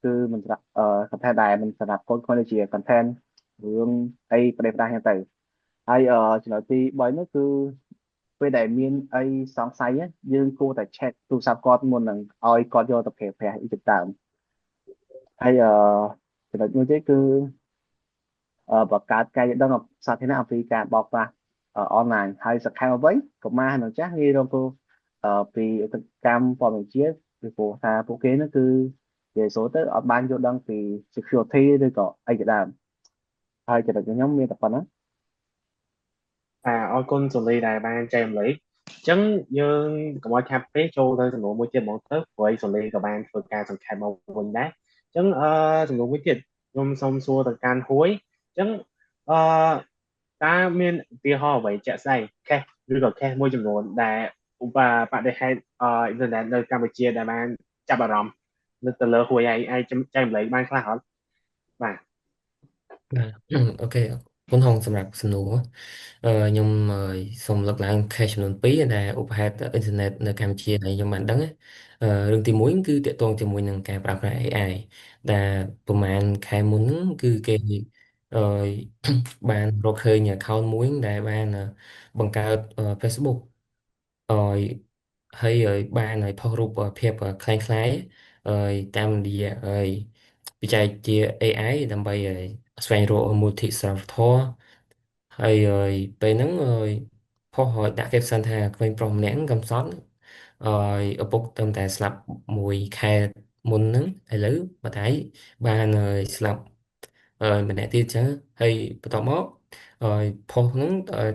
គឺមិនសម្រាប់content ដែរមិនសម្រាប់កូនខ្មែរដូចជា content រឿងអីប្រេះផ្ដាស់ហ្នឹងទៅហើយចំណុចទី3នោះគឺពេលដែលមានអីសង្ស័យយើងគួរតែ check ទូរស័ព្ទគាត់មុននឹងឲ្យគាត់យកទៅប្រើប្រាស់អីទៅតាមហើយចំណុចមួយទៀតគឺបង្កើតការយល់ដឹងសាធារណៈអំពីការបោកប្រាស់អនឡាញហើយសកម្មវិញកុមារនិងចាស់ងាយរងគ្រោះពីឧក្រិដ្ឋកម្មព័ត៌មានវិទ្យាពីព្រោះថាពួកគេនោះគឺនិយាយស្រួលទៅអត់បានយល់ដឹងពី security ឬក៏អីជាដើមហើយចំណុចខ្ញុំមានតែប៉ុណ្ណឹង បាទអរគុណសូលីដែលបានចែករំលែកអញ្ចឹងយើងកុំឲ្យខាប់ពេកចូលទៅសំណួរមួយទៀតហ្មងទៅព្រោះឯសូលីក៏បានធ្វើការសង្ខេបមកវិញដែរអញ្ចឹងសំណួរមួយទៀតខ្ញុំសូមសួរទៅកាន់ហួយអញ្ចឹងអឺតើមានឧទាហរណ៍អ្វីជាក់ស្ដែង case ឬក៏ case មួយចំនួនដែលឧបបដិហេតុអ៊ីនធឺណិតនៅកម្ពុជាដែលបានចាប់អារម្មណ៍នៅទៅលើហួយឯងអាចចែករំលែកបានខ្លះអត់បាទ បាទ OK អរគុណហងសម្រាប់សំណួរខ្ញុំសូមលើកឡើង case ចំនួន2ដែលឧបហេតុអ៊ីនធឺណិតនៅកម្ពុជាដែលខ្ញុំបានដឹងណារឿងទី1គឺទាក់ទងជាមួយនឹងការប្រើប្រាស់ AI ដែលប្រហែលខែមុនហ្នឹងគឺគេអឺបានរកឃើញ account មួយដែលបានបង្កើត Facebook ឲ្យហើយឲ្យបានឲ្យផុសរូបភាពក្លែងក្លាយហើយតាមរយៈហើយបច្ចេកជា AI ដើម្បីឲ្យស្វែងរកមូលនិធិសីលធម៌ហើយហើយពេលហ្នឹងហើយផុសឲ្យដាក់ caption ថាក្មេងប្រុសម្នាក់កំសត់ហើយឪពុកត្រឹមតែស្លាប់មួយខែមុនហ្នឹងឥឡូវម្ដាយបានហើយស្លាប់ហើយម្នាក់ទៀតចឹងហើយបន្ទាប់មកហើយផុសហ្នឹង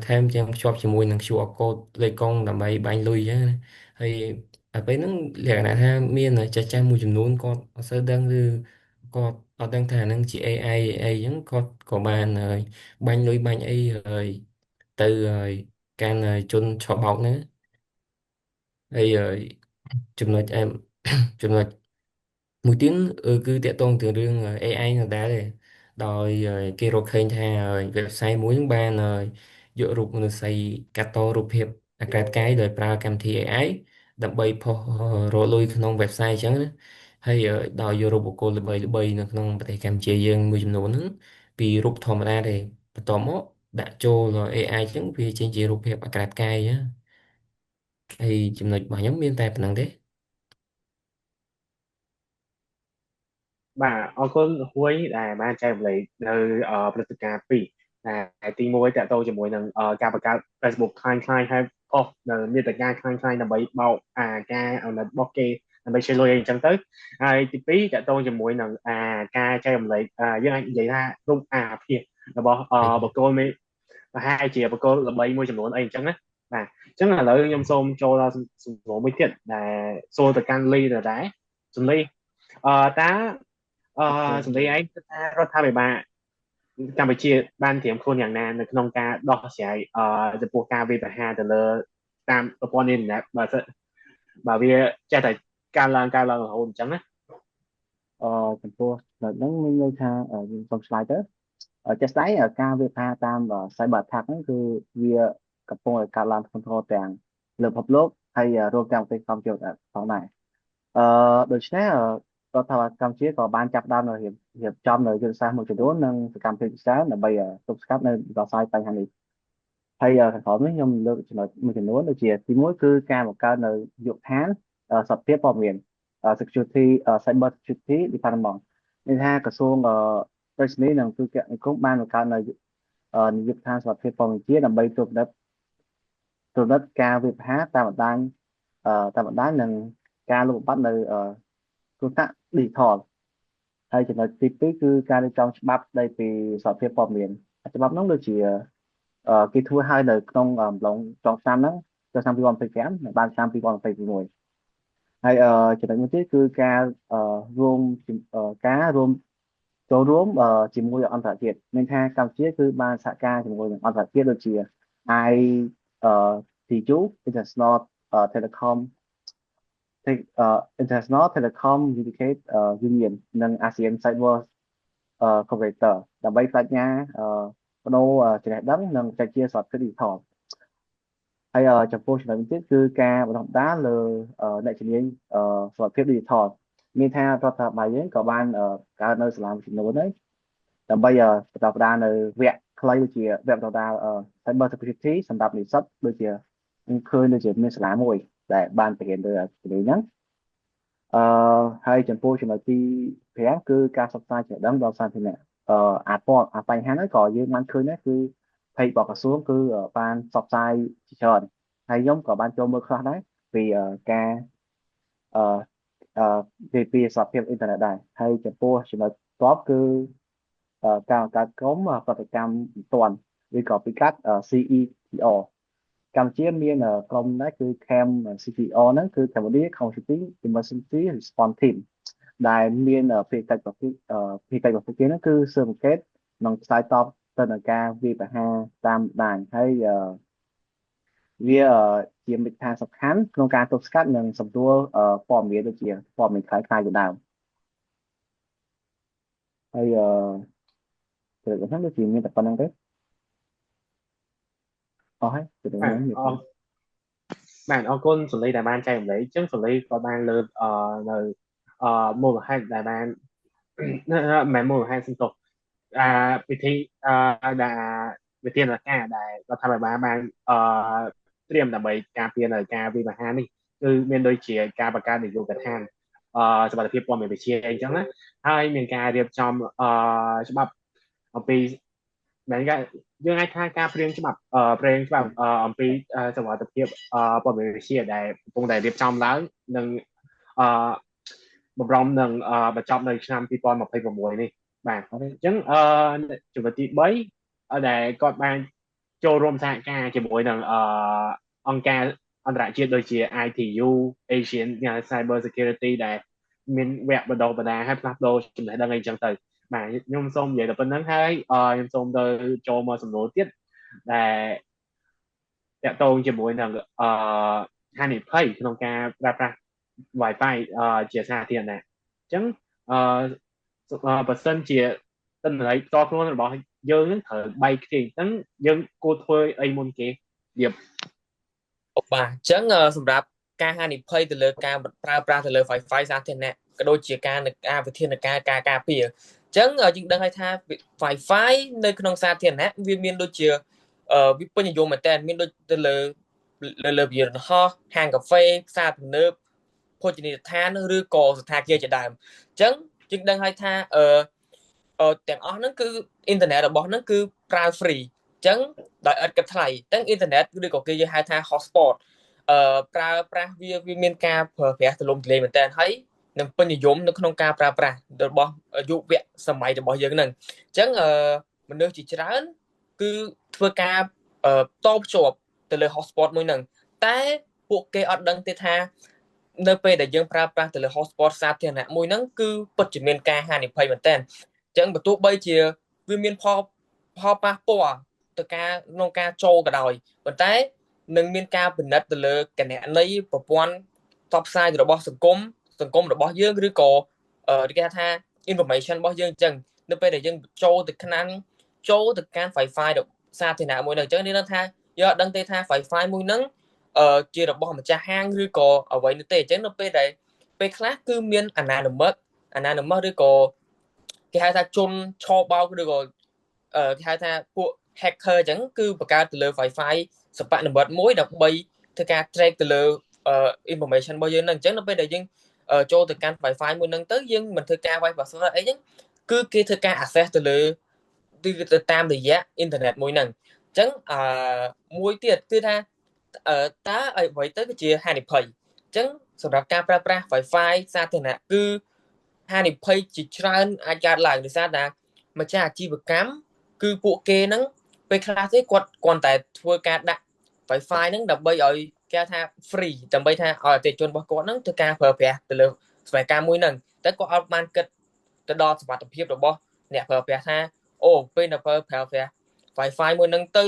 ថែមទាំងភ្ជាប់ជាមួយនឹង QR code លេខកុងដើម្បីបាញ់លុយចឹងណាហើយដល់ពេលហ្នឹងលក្ខណៈថាមានចាស់ចាស់មួយចំនួនគាត់អត់សូវដឹងឬគាត់អត់ដឹងថាហ្នឹងជា AI អីចឹងគាត់ក៏បានហើយបាញ់លុយបាញ់អីហើយទៅហើយកាន់ជនឆបោកហ្នឹងហើយចំណុចអែមចំណុចមួយទៀតគឺទាក់ទងទៅរឿង AI ដដែលទេដោយគេរកឃើញថា website មួយហ្នឹងបានយករូបមនុស្សីកាត់តរូបភាពអាក្រាតកាយដោយប្រើកម្មវិធី AI ដើម្បីផុសរកលុយក្នុង website អញ្ចឹងណាហើយដោយយករូបបុគ្គលល្បីៗនៅក្នុងប្រទេសកម្ពុជាយើងមួយចំនួនហ្នឹងពីរូបធម្មតាទេបន្ទាប់មកដាក់ចូល AI អញ្ចឹងវាចេញជារូបភាពអាក្រាតកាយណាហើយចំណុចរបស់ខ្ញុំមានតែប៉ុណ្ណឹងទេ បាទអរគុណហួយដែលបានចែករំលែកនៅព្រឹត្តិការណ៍ពីរដែលទី1ទាក់ទងជាមួយនឹងការបង្កើត Facebook ក្លាយក្លាយហើយផុសនៅមាតិកាក្លាយក្លាយដើម្បីបោកអាការអណិតរបស់គេដើម្បីជួយលុយអីអញ្ចឹងទៅហើយទី2ទាក់ទងជាមួយនឹងអាការចែករំលែកយើងអាចនិយាយថារូបអាភាសរបស់បុគ្គលមេប្រហែលជាបុគ្គលល្បីមួយចំនួនអីអញ្ចឹងណាបាទអញ្ចឹងឥឡូវខ្ញុំសូមចូលដល់សំណួរមួយទៀតដែលសួរទៅកាន់លីដដែលសំលីតើសម្លេងឯងគិតថារដ្ឋាភិបាលកម្ពុជាបានត្រៀមខ្លួនយ៉ាងណានៅក្នុងការដោះស្រាយចំពោះការវាយប្រហារទៅលើតាមប្រព័ន្ធអ៊ីនធឺណិតបើវាចេះតែកើនឡើងកើនឡើងរហូតអញ្ចឹងណា ចំពោះចំណុចហ្នឹងមានន័យថាយើងសូមឆ្លើយទៅជាក់ស្ដែងការវាយប្រហារតាម cyber attack ហ្នឹងគឺវាកំពុងតែកើតឡើងធ្ងន់ធ្ងរទាំងលើពិភពលោកហើយរួមទាំងប្រទេសកម្ពុជាផងដែរដូច្នេះរដ្ឋាភិបាលកម្ពុជាក៏បានចាប់ផ្ដើមនៅរៀបរៀបចំនៅយុទ្ធសាស្ត្រមួយចំនួននិងសកម្មភាពជាច្រើនដើម្បីទប់ស្កាត់នៅដោះស្រាយបញ្ហានេះហើយខាងក្រោមនេះខ្ញុំលើកចំណុចមួយចំនួនដូចជាទីមួយគឺការបង្កើតនៅយុដ្ឋានសន្តិភាពព័ត៌មាន Security Cyber Security Department មានថាក្រសួងប្រៃសណីយ៍និងទូរគមនាគមន៍បានបង្កើតនៅ នាយកដ្ឋានសុវត្ថិភាពព័ត៌មានវិទ្យាដើម្បីត្រួតពិនិត្យការវាយប្រហារតាមបណ្ដាញនិងការលុបបំបាត់នៅគ្រោះថ្នាក់ digital ហើយចំណុចទី2គឺការរៀបចំច្បាប់ស្តីពីសុវត្ថិភាពព័ត៌មានច្បាប់នោះដូចជាគេធ្វើឲ្យនៅក្នុងអំឡុងចុងឆ្នាំហ្នឹងចុងឆ្នាំ2025និងបានឆ្នាំ2026ហើយចំណុចមួយទៀតគឺរួមការរួមចូលរួមជាមួយអន្តរជាតិមានថាកម្ពុជាគឺបានសហការជាមួយនឹងអន្តរជាតិដូចជា ITU International Telecom International Telecom Union និង ASEAN Cyber Cooperator ដើម្បីបញ្ញាបដូរចំណេះដឹងនិងបច្ចេកវិទ្យាសុវត្ថិភាព digital ហើយចំពោះចំណុចទៀតគឺការបណ្ដុះបណ្ដាលលើអ្នកជំនាញសុវត្ថិភាព digital មានថារដ្ឋាភិបាលយើងក៏បានកើតនៅសាលាមួយចំនួនហើយដើម្បីបណ្ដុះបណ្ដាលនៅវគ្គខ្លីដូចជាវគ្គបណ្ដុះបណ្ដាល Cyber Security សម្រាប់និស្សិតដូចជាឃើញដូចជាមានសាលាមួយដែលបានបង្រៀនលើជំនាញហ្នឹងអឺហើយចំពោះចំណុចទី5គឺការផ្សព្វផ្សាយចំណេះដឹងដល់សាធារណៈអាពណ៌អាបញ្ហាហ្នឹងក៏យើងបានឃើញដែរគឺ page របស់ក្រសួងគឺបានផ្សព្វផ្សាយជាច្រើនហើយខ្ញុំក៏បានចូលមើលខ្លះដែរពីការអឺអឺពីសុវត្ថិភាពអ៊ីនធឺណិតដែរហើយចំពោះចំណុចតបគឺការបង្កើតក្រុមប្រតិកម្មបន្ទាន់ឬក៏ពិកាត់ CETR កម្ពុជាមានក្រុមដែរគឺ CAM CTR ហ្នឹងគឺ Cambodia Community Emergency Response Team ដែលមានភារកិច្ចប្រភេទភារកិច្ចរបស់ពួកគេហ្នឹងគឺស៊ើបអង្កេតនិងឆ្លើយតបទៅនឹងការវាយប្រហារតាមបណ្ដាញហើយវាជាមជ្ឈដ្ឋានសំខាន់ក្នុងការទប់ស្កាត់និងសម្រួលព័ត៌មានដូចជាព័ត៌មានក្លាយៗជាដើមហើយអឺខ្ញុំដូចជាមានតែប៉ុណ្្នឹងទេអស់ហើយទៅ បាទ ហ្នឹង អរបាទអរគុណសំលីដែលបានចែករំលែកអញ្ចឹងសំលីក៏បានលើកនៅមូលហេតុដែលបានមិនមូលហេតុសំទោសអាពិធីអឺដែលវិធានការដែលរដ្ឋាភិបាលបានអឺត្រៀមដើម្បីការពារនៅការវិវហានេះគឺមានដូចជាការបង្កើតនាយកដ្ឋានសុវត្ថិភាពព័ត៌មានវិទ្យាអីចឹងណាហើយមានការរៀបចំអឺច្បាប់អំពីមែនយើងអាចថាការព្រាងច្បាប់អំពីសុវត្ថិភាពព័ត៌មានវិទ្យាដែលកំពុងតែរៀបចំឡើងនិងអឺបំរុងនឹងបញ្ចប់នៅឆ្នាំ2026នេះបាទអញ្ចឹងអឺចំណុចទី3ដែលគាត់បានចូលរួមសហការជាមួយនឹងអឺអង្គការអន្តរជាតិដូចជា ITU Asian Cyber Security ដែលមានវគ្គបណ្ដុះបណ្ដាលឲ្យផ្លាស់ប្ដូរចំណេះដឹងអីចឹងទៅបាទខ្ញុំសូមនិយាយតែប៉ុណ្្នឹងហើយខ្ញុំសូមទៅចូលមកសំណួរទៀតដែលតាក់ទងជាមួយនឹងអឺហានិភ័យក្នុងការប្រើប្រាស់ Wi-Fi ជាសាធារណៈអញ្ចឹងអឺបើសិនជាទិន្នន័យផ្ទាល់ខ្លួនរបស់យើងនឹងត្រូវបែកខ្ទាយអញ្ចឹងយើងគួរធ្វើអីមុនគេរៀប បាទអញ្ចឹងសម្រាប់ការហានិភ័យទៅលើការប្រើប្រាស់ទៅលើ Wi-Fi សាធារណៈក៏ដូចជាការការវិធានការការការពារអញ្ចឹងយើងដឹងហើយថា Wi-Fi នៅក្នុងសាធារណៈវាមានដូចជាវាពេញនិយមមែនតើមានដូចទៅលើលើលើយន្តហោះហាងកាហ្វេផ្សារទំនើបភោជនីយដ្ឋានឬក៏សណ្ឋាគារជាដើមអញ្ចឹងយើងដឹងហើយថាអឺទាំងអស់ហ្នឹងគឺអ៊ីនធឺណិតរបស់ហ្នឹងគឺប្រើ free អញ្ចឹងដោយឥតគិតថ្លៃទាំងអ៊ីនធឺណិតឬក៏គេយើងហៅថា hotspot ប្រើប្រាស់វាវាមានការប្រើប្រាស់ទូលំទូលាយមែនតើហើយនឹងពេញនិយមនៅក្នុងការប្រើប្រាស់របស់យុវសម័យរបស់យើងហ្នឹងអញ្ចឹងអឺមនុស្សជាច្រើនគឺធ្វើការតភ្ជាប់ទៅលើ hotspot មួយហ្នឹងតែពួកគេអត់ដឹងទេថានៅពេលដែលយើងប្រើប្រាស់ទៅលើ hotspot សាធារណៈមួយហ្នឹងគឺពិតជាមានការហានិភ័យមែនតើអញ្ចឹងបើទោះបីជាវាមានផលផលប៉ះពាល់ទៅការក្នុងការចូលក៏ដោយប៉ុន្តែនឹងមានការពិនិត្យទៅលើគណនីប្រព័ន្ធផ្សព្វផ្សាយរបស់សង្គមសង្គមរបស់យើងឬក៏គេហៅថា information របស់យើងអញ្ចឹងនៅពេលដែលយើងចូលទៅខាងចូលទៅកាន់ Wi-Fi សាធារណៈមួយហ្នឹងអញ្ចឹងនេះនឹងថាយើងអត់ដឹងទេថា Wi-Fi មួយហ្នឹងអឺជារបស់ម្ចាស់ហាងឬក៏អ្វីនោះទេអញ្ចឹងនៅពេលដែលពេលខ្លះគឺមាន anonymous anonymous ឬក៏គេហៅថាជនឆបោកឬក៏គេហៅថាពួក hacker អញ្ចឹងគឺបង្កើតទៅលើ Wi-Fi សពនិម្មិតមួយដើម្បីធ្វើការ track ទៅលើ information របស់យើងហ្នឹងអញ្ចឹងនៅពេលដែលយើងចូលទៅកាន់ Wi-Fi មួយហ្នឹងទៅយើងមិនធ្វើការវាយ password អីហ្នឹងគឺគេធ្វើការ access ទៅលើ គឺទៅតាមរយៈអ៊ីនធឺណិតមួយហ្នឹងអញ្ចឹងអឺមួយទៀតគឺថាតើអ្វីទៅគឺជាហានិភ័យអញ្ចឹងសម្រាប់ការប្រើប្រាស់ Wi-Fi សាធារណៈគឺហានិភ័យជាច្រើនអាចកើតឡើងដោយសារតែម្ចាស់អាជីវកម្មគឺពួកគេហ្នឹងពេលខ្លះទេគាត់គ្រាន់តែធ្វើការដាក់ Wi-Fi ហ្នឹងដើម្បីឲ្យគេថា free ដើម្បីថាឲ្យអតិថិជនរបស់គាត់ហ្នឹងធ្វើការប្រើប្រាស់ទៅលើសេវាកម្មមួយហ្នឹងតែគាត់អត់បានគិតទៅដល់សុវត្ថិភាពរបស់អ្នកប្រើប្រាស់ថាអូពេលនៅប្រើប្រាស់ Wi-Fi មួយហ្នឹងទៅ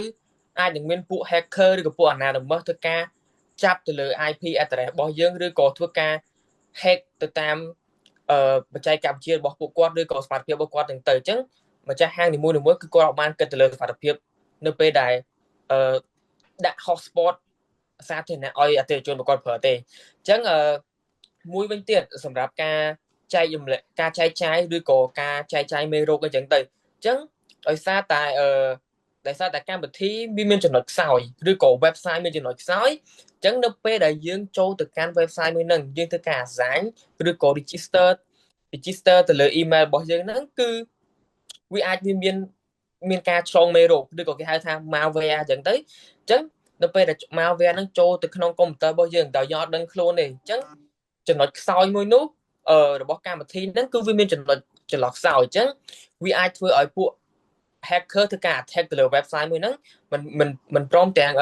អាចនឹងមានពួក hacker ឬក៏ពួក anonymous ធ្វើការចាប់ទៅលើ IP address របស់យើងឬក៏ធ្វើការ hack ទៅតាមអឺបច្ចេកវិទ្យារបស់ពួកគាត់ឬក៏សុវត្ថិភាពរបស់គាត់ទាំងទៅអញ្ចឹងម្ចាស់ហាងនីមួយៗគឺគាត់អត់បានគិតទៅលើសុវត្ថិភាពនៅពេលដែលអឺដាក់ hotspot សាធារណៈឲ្យអតិថិជនប្រកបប្រើទេអញ្ចឹងអឺមួយវិញទៀតសម្រាប់ការចែករំលែកការចែកចាយឬក៏ការចែកចាយមេរោគអីចឹងទៅអញ្ចឹងដោយសារតែអឺដោយសារតែកម្មវិធីវាមានចំណុចខ្សោយឬក៏ website មានចំណុចខ្សោយអញ្ចឹងនៅពេលដែលយើងចូលទៅកាន់ website មួយហ្នឹងយើងធ្វើការ assign ឬក៏ register ទៅលើ email របស់យើងហ្នឹងគឺវាអាចវាមានការឆ្លងមេរោគឬក៏គេហៅថា malware អញ្ចឹងទៅអញ្ចឹងនៅពេលដែល malware ហ្នឹងចូលទៅក្នុងកុំព្យូទ័ររបស់យើងដោយយើងអត់ដឹងខ្លួនទេអញ្ចឹងចំណុចខ្សោយមួយនោះអឺរបស់កម្មវិធីហ្នឹងគឺវាមានចំណុចចន្លោះខ្សោយអញ្ចឹងវាអាចធ្វើឲ្យពួក hacker ធ្វើការ attack ទៅលើ website មួយហ្នឹងមិនមិនមិនព្រមទាំង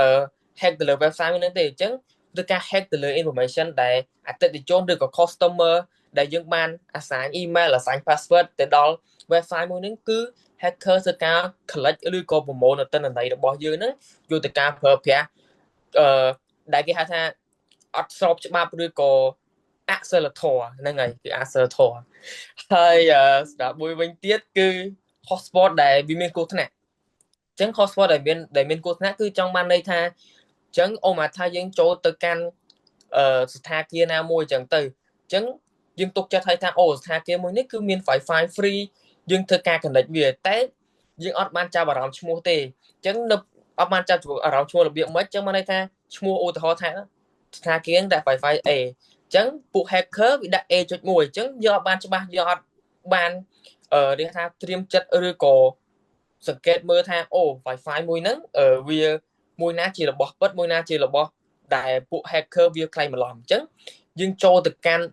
hack ទៅលើ website មួយហ្នឹងទេអញ្ចឹងធ្វើការ hack ទៅលើ information ដែលអតិថិជនឬក៏ customer ដែលយើងបាន assign email assign password ទៅដល់ website មួយហ្នឹងគឺ hacker ធ្វើការ collect ឬក៏ប្រមូលនៅទិន្នន័យរបស់យើងហ្នឹងយកទៅការប្រើប្រាស់អឺដែលគេហៅថាអត់ស្របច្បាប់ឬក៏អសិលធម៌ហ្នឹងហើយគឺអសិលធម៌ហើយសម្រាប់មួយវិញទៀតគឺ hotspot ដែលវាមានគ្រោះថ្នាក់អញ្ចឹង hotspot ដែលមានគ្រោះថ្នាក់គឺចង់បានន័យថាអញ្ចឹងអូមកថាយើងចូលទៅកាន់អឺស្ថាគារណាមួយអញ្ចឹងទៅអញ្ចឹងយើងទុកចិត្តឲ្យថាអូស្ថាគារមួយនេះគឺមាន Wi-Fi free យើងធ្វើការ connect វាតែយើងអត់បានចាប់អារម្មណ៍ឈ្មោះទេអញ្ចឹងនៅអត់បានចាប់អារម្មណ៍ឈ្មោះរបៀបម៉េចអញ្ចឹងបានន័យថាឈ្មោះឧទាហរណ៍ថាស្ថាគារដាក់ Wi-Fi A អញ្ចឹងពួក hacker វាដាក់ A.1 អញ្ចឹងយើងអត់បានច្បាស់យើងអត់បានអឺរៀបថាត្រៀមចិត្តឬក៏សង្កេតមើលថាអូ Wi-Fi មួយហ្នឹងវាមួយណាជារបស់ពិតមួយណាជារបស់ដែលពួក hacker វាក្លែងបន្លំអញ្ចឹងយើងចូលទៅកាន់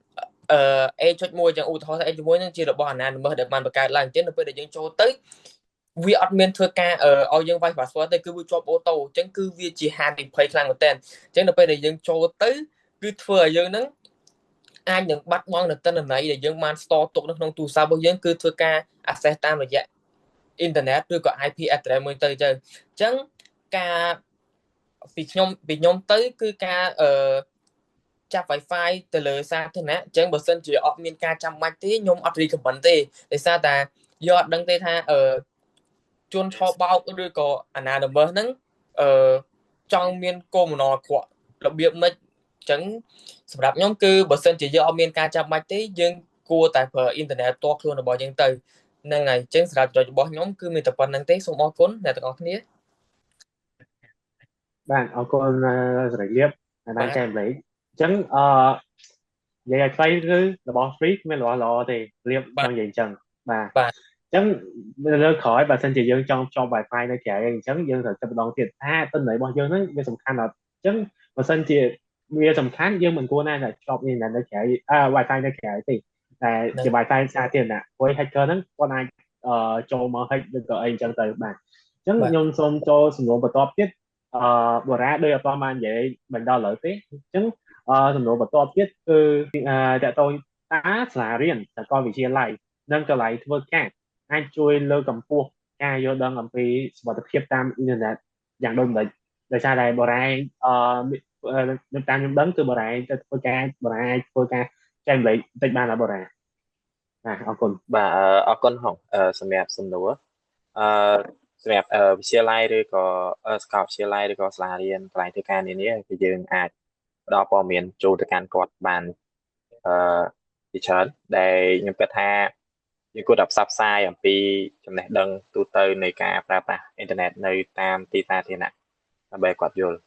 អឺ A.1 ចឹងឧទាហរណ៍ថា A.1 ហ្នឹងជារបស់ anonymous ដែលបានបង្កើតឡើងអញ្ចឹងនៅពេលដែលយើងចូលទៅវាអត់មានធ្វើការឲ្យយើងវាយ password ទេគឺវាជាប់ auto អញ្ចឹងគឺវាជាហានិភ័យខ្លាំងមែនទែនអញ្ចឹងនៅពេលដែលយើងចូលទៅគឺធ្វើឲ្យយើងហ្នឹងអាចនឹងបាត់បង់នៅទិន្នន័យដែលយើងបាន store ទុកនៅក្នុងទូរស័ព្ទរបស់យើងគឺធ្វើការ access តាមរយៈអ៊ីនធឺណិតឬក៏ IP address មួយទៅទៅអញ្ចឹងការពីខ្ញុំទៅគឺការអឺចាប់ Wi-Fi ទៅលើសាធារណៈអញ្ចឹងបើសិនជាអត់មានការចាំបាច់ទេខ្ញុំអត់ recommend ទេដោយសារតែយកអត់ដឹងទេថាអឺជនឆបោកឬក៏ anonymous ហ្នឹងអឺចង់មានគោលបំណងអាក្រក់របៀបម៉េចអញ្ចឹងសម្រាប់ខ្ញុំគឺបើសិនជាយើងអត់មានការចាំបាច់ទេយើងគួរតែប្រើអ៊ីនធឺណិតផ្ទាល់ខ្លួនរបស់យើងទៅហ្នឹងហើយអញ្ចឹងសម្រាប់ចំណុចរបស់ខ្ញុំគឺមានតែប៉ុណ្្នឹងទេសូមអរគុណអ្នកទាំងអស់គ្នា បាទអរគុណសេរីលៀបបានចែករំលែកអញ្ចឹងអឺនិយាយឲ្យខ្លីគឺរបស់ free គ្មានរបស់ល្អទេលៀបចង់និយាយអញ្ចឹងបាទ បាទ អញ្ចឹងលើក្រោយបើសិនជាយើងចង់ភ្ជាប់ Wi-Fi នៅក្រៅអញ្ចឹងយើងត្រូវគិតម្ដងទៀតថាទិន្នន័យរបស់យើងហ្នឹងវាសំខាន់អត់អញ្ចឹងបើសិនជាវាសំខាន់យើងមិនគួរណាតែភ្ជាប់អ៊ីនធឺណិតនៅក្រៅអឺ Wi-Fi នៅក្រៅទេតែជា Wi-Fi សាធារណៈព្រោះ hacker ហ្នឹងគាត់អាចចូលមក hack ឬក៏អីអញ្ចឹងទៅបាទអញ្ចឹងខ្ញុំសូមចូលសំណួរបន្ទាប់ទៀតអឺបូរ៉ាដូចអត់បាននិយាយមិនដល់ឥឡូវទេអញ្ចឹងអឺសំណួរបន្ទាប់ទៀតគឺតកតងតាសាលារៀនសាកលវិទ្យាល័យនិងកន្លែងធ្វើការអាចជួយលើកកម្ពស់ការយល់ដឹងអំពីសុវត្ថិភាពតាមអ៊ីនធឺណិតយ៉ាងដូចម្តេចដោយសារតែបូរ៉ាអឺតាមខ្ញុំដឹងគឺបូរ៉ាទៅធ្វើការបូរ៉ាធ្វើការចែករំលែកបន្តិចបានណាបូរ៉ាបាទអរគុណ បាទអរគុណហងសម្រាប់សំណួរអឺសម្រាប់វិទ្យាល័យឬក៏សាកលវិទ្យាល័យឬក៏សាលារៀនកន្លែងធ្វើការនានាគឺយើងអាចផ្ដល់ព័ត៌មានចូលទៅកាន់គាត់បានអឺជាច្រើនដែលខ្ញុំគិតថាយើងគួរតែផ្សព្វផ្សាយអំពីចំណេះដឹងទូទៅនៃការប្រើប្រាស់អ៊ីនធឺណិតនៅតាមទីសាធារណៈដើម្បីគាត់យល់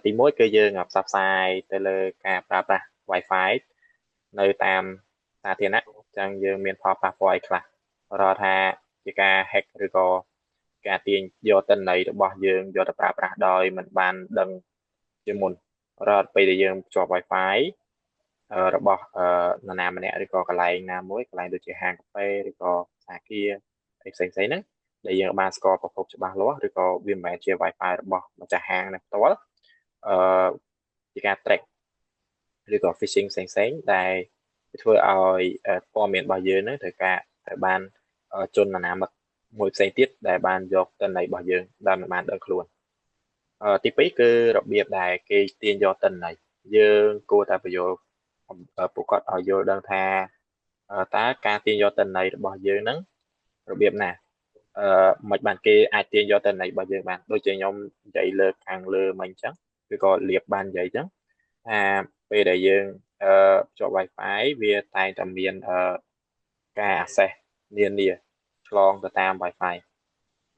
ទីមួយគឺយើងផ្សព្វផ្សាយទៅលើការប្រើប្រាស់ Wi-Fi នៅតាមសាធារណៈអញ្ចឹងយើងមានផលប៉ះពាល់អីខ្លះរាល់ថា ជាការ hack ឬក៏ការទាញយកទិន្នន័យរបស់យើងយកទៅប្រើប្រាស់ដោយមិនបានដឹងជាមុនរាល់ពេលដែលយើងភ្ជាប់ Wi-Fi របស់នរណាម្នាក់ឬក៏កន្លែងណាមួយកន្លែងដូចជាហាងកាហ្វេឬក៏សាគារអីផ្សេងៗហ្នឹងដែលយើងបានស្គាល់ប្រភពច្បាស់លាស់ឬក៏វាមិនមែនជា Wi-Fi របស់ម្ចាស់ហាងហ្នឹងផ្ទាល់ជាការ track ឬក៏ phishing ផ្សេងៗដែលធ្វើឲ្យព័ត៌មានរបស់យើងហ្នឹងត្រូវការត្រូវបានជនអនាមិកមួយផ្សេងទៀតដែលបានយកទិន្នន័យរបស់យើងដែលមិនបានដឹងខ្លួនទី2គឺរបៀបដែលគេទាញយកទិន្នន័យយើងគួរតែបញ្យល់ពួកគាត់ឲ្យយល់ដឹងថាតើការទាញយកទិន្នន័យរបស់យើងហ្នឹងរបៀបណាមិនបានគេអាចទាញយកទិន្នន័យរបស់យើងបានដូចជាខ្ញុំនិយាយលើខាងលើមិញអញ្ចឹងឬក៏លៀបបាននិយាយអញ្ចឹងថាពេលដែលយើងភ្ជាប់ Wi-Fi វាតែងតែមានការ access នានាឆ្លងទៅតាម Wi-Fi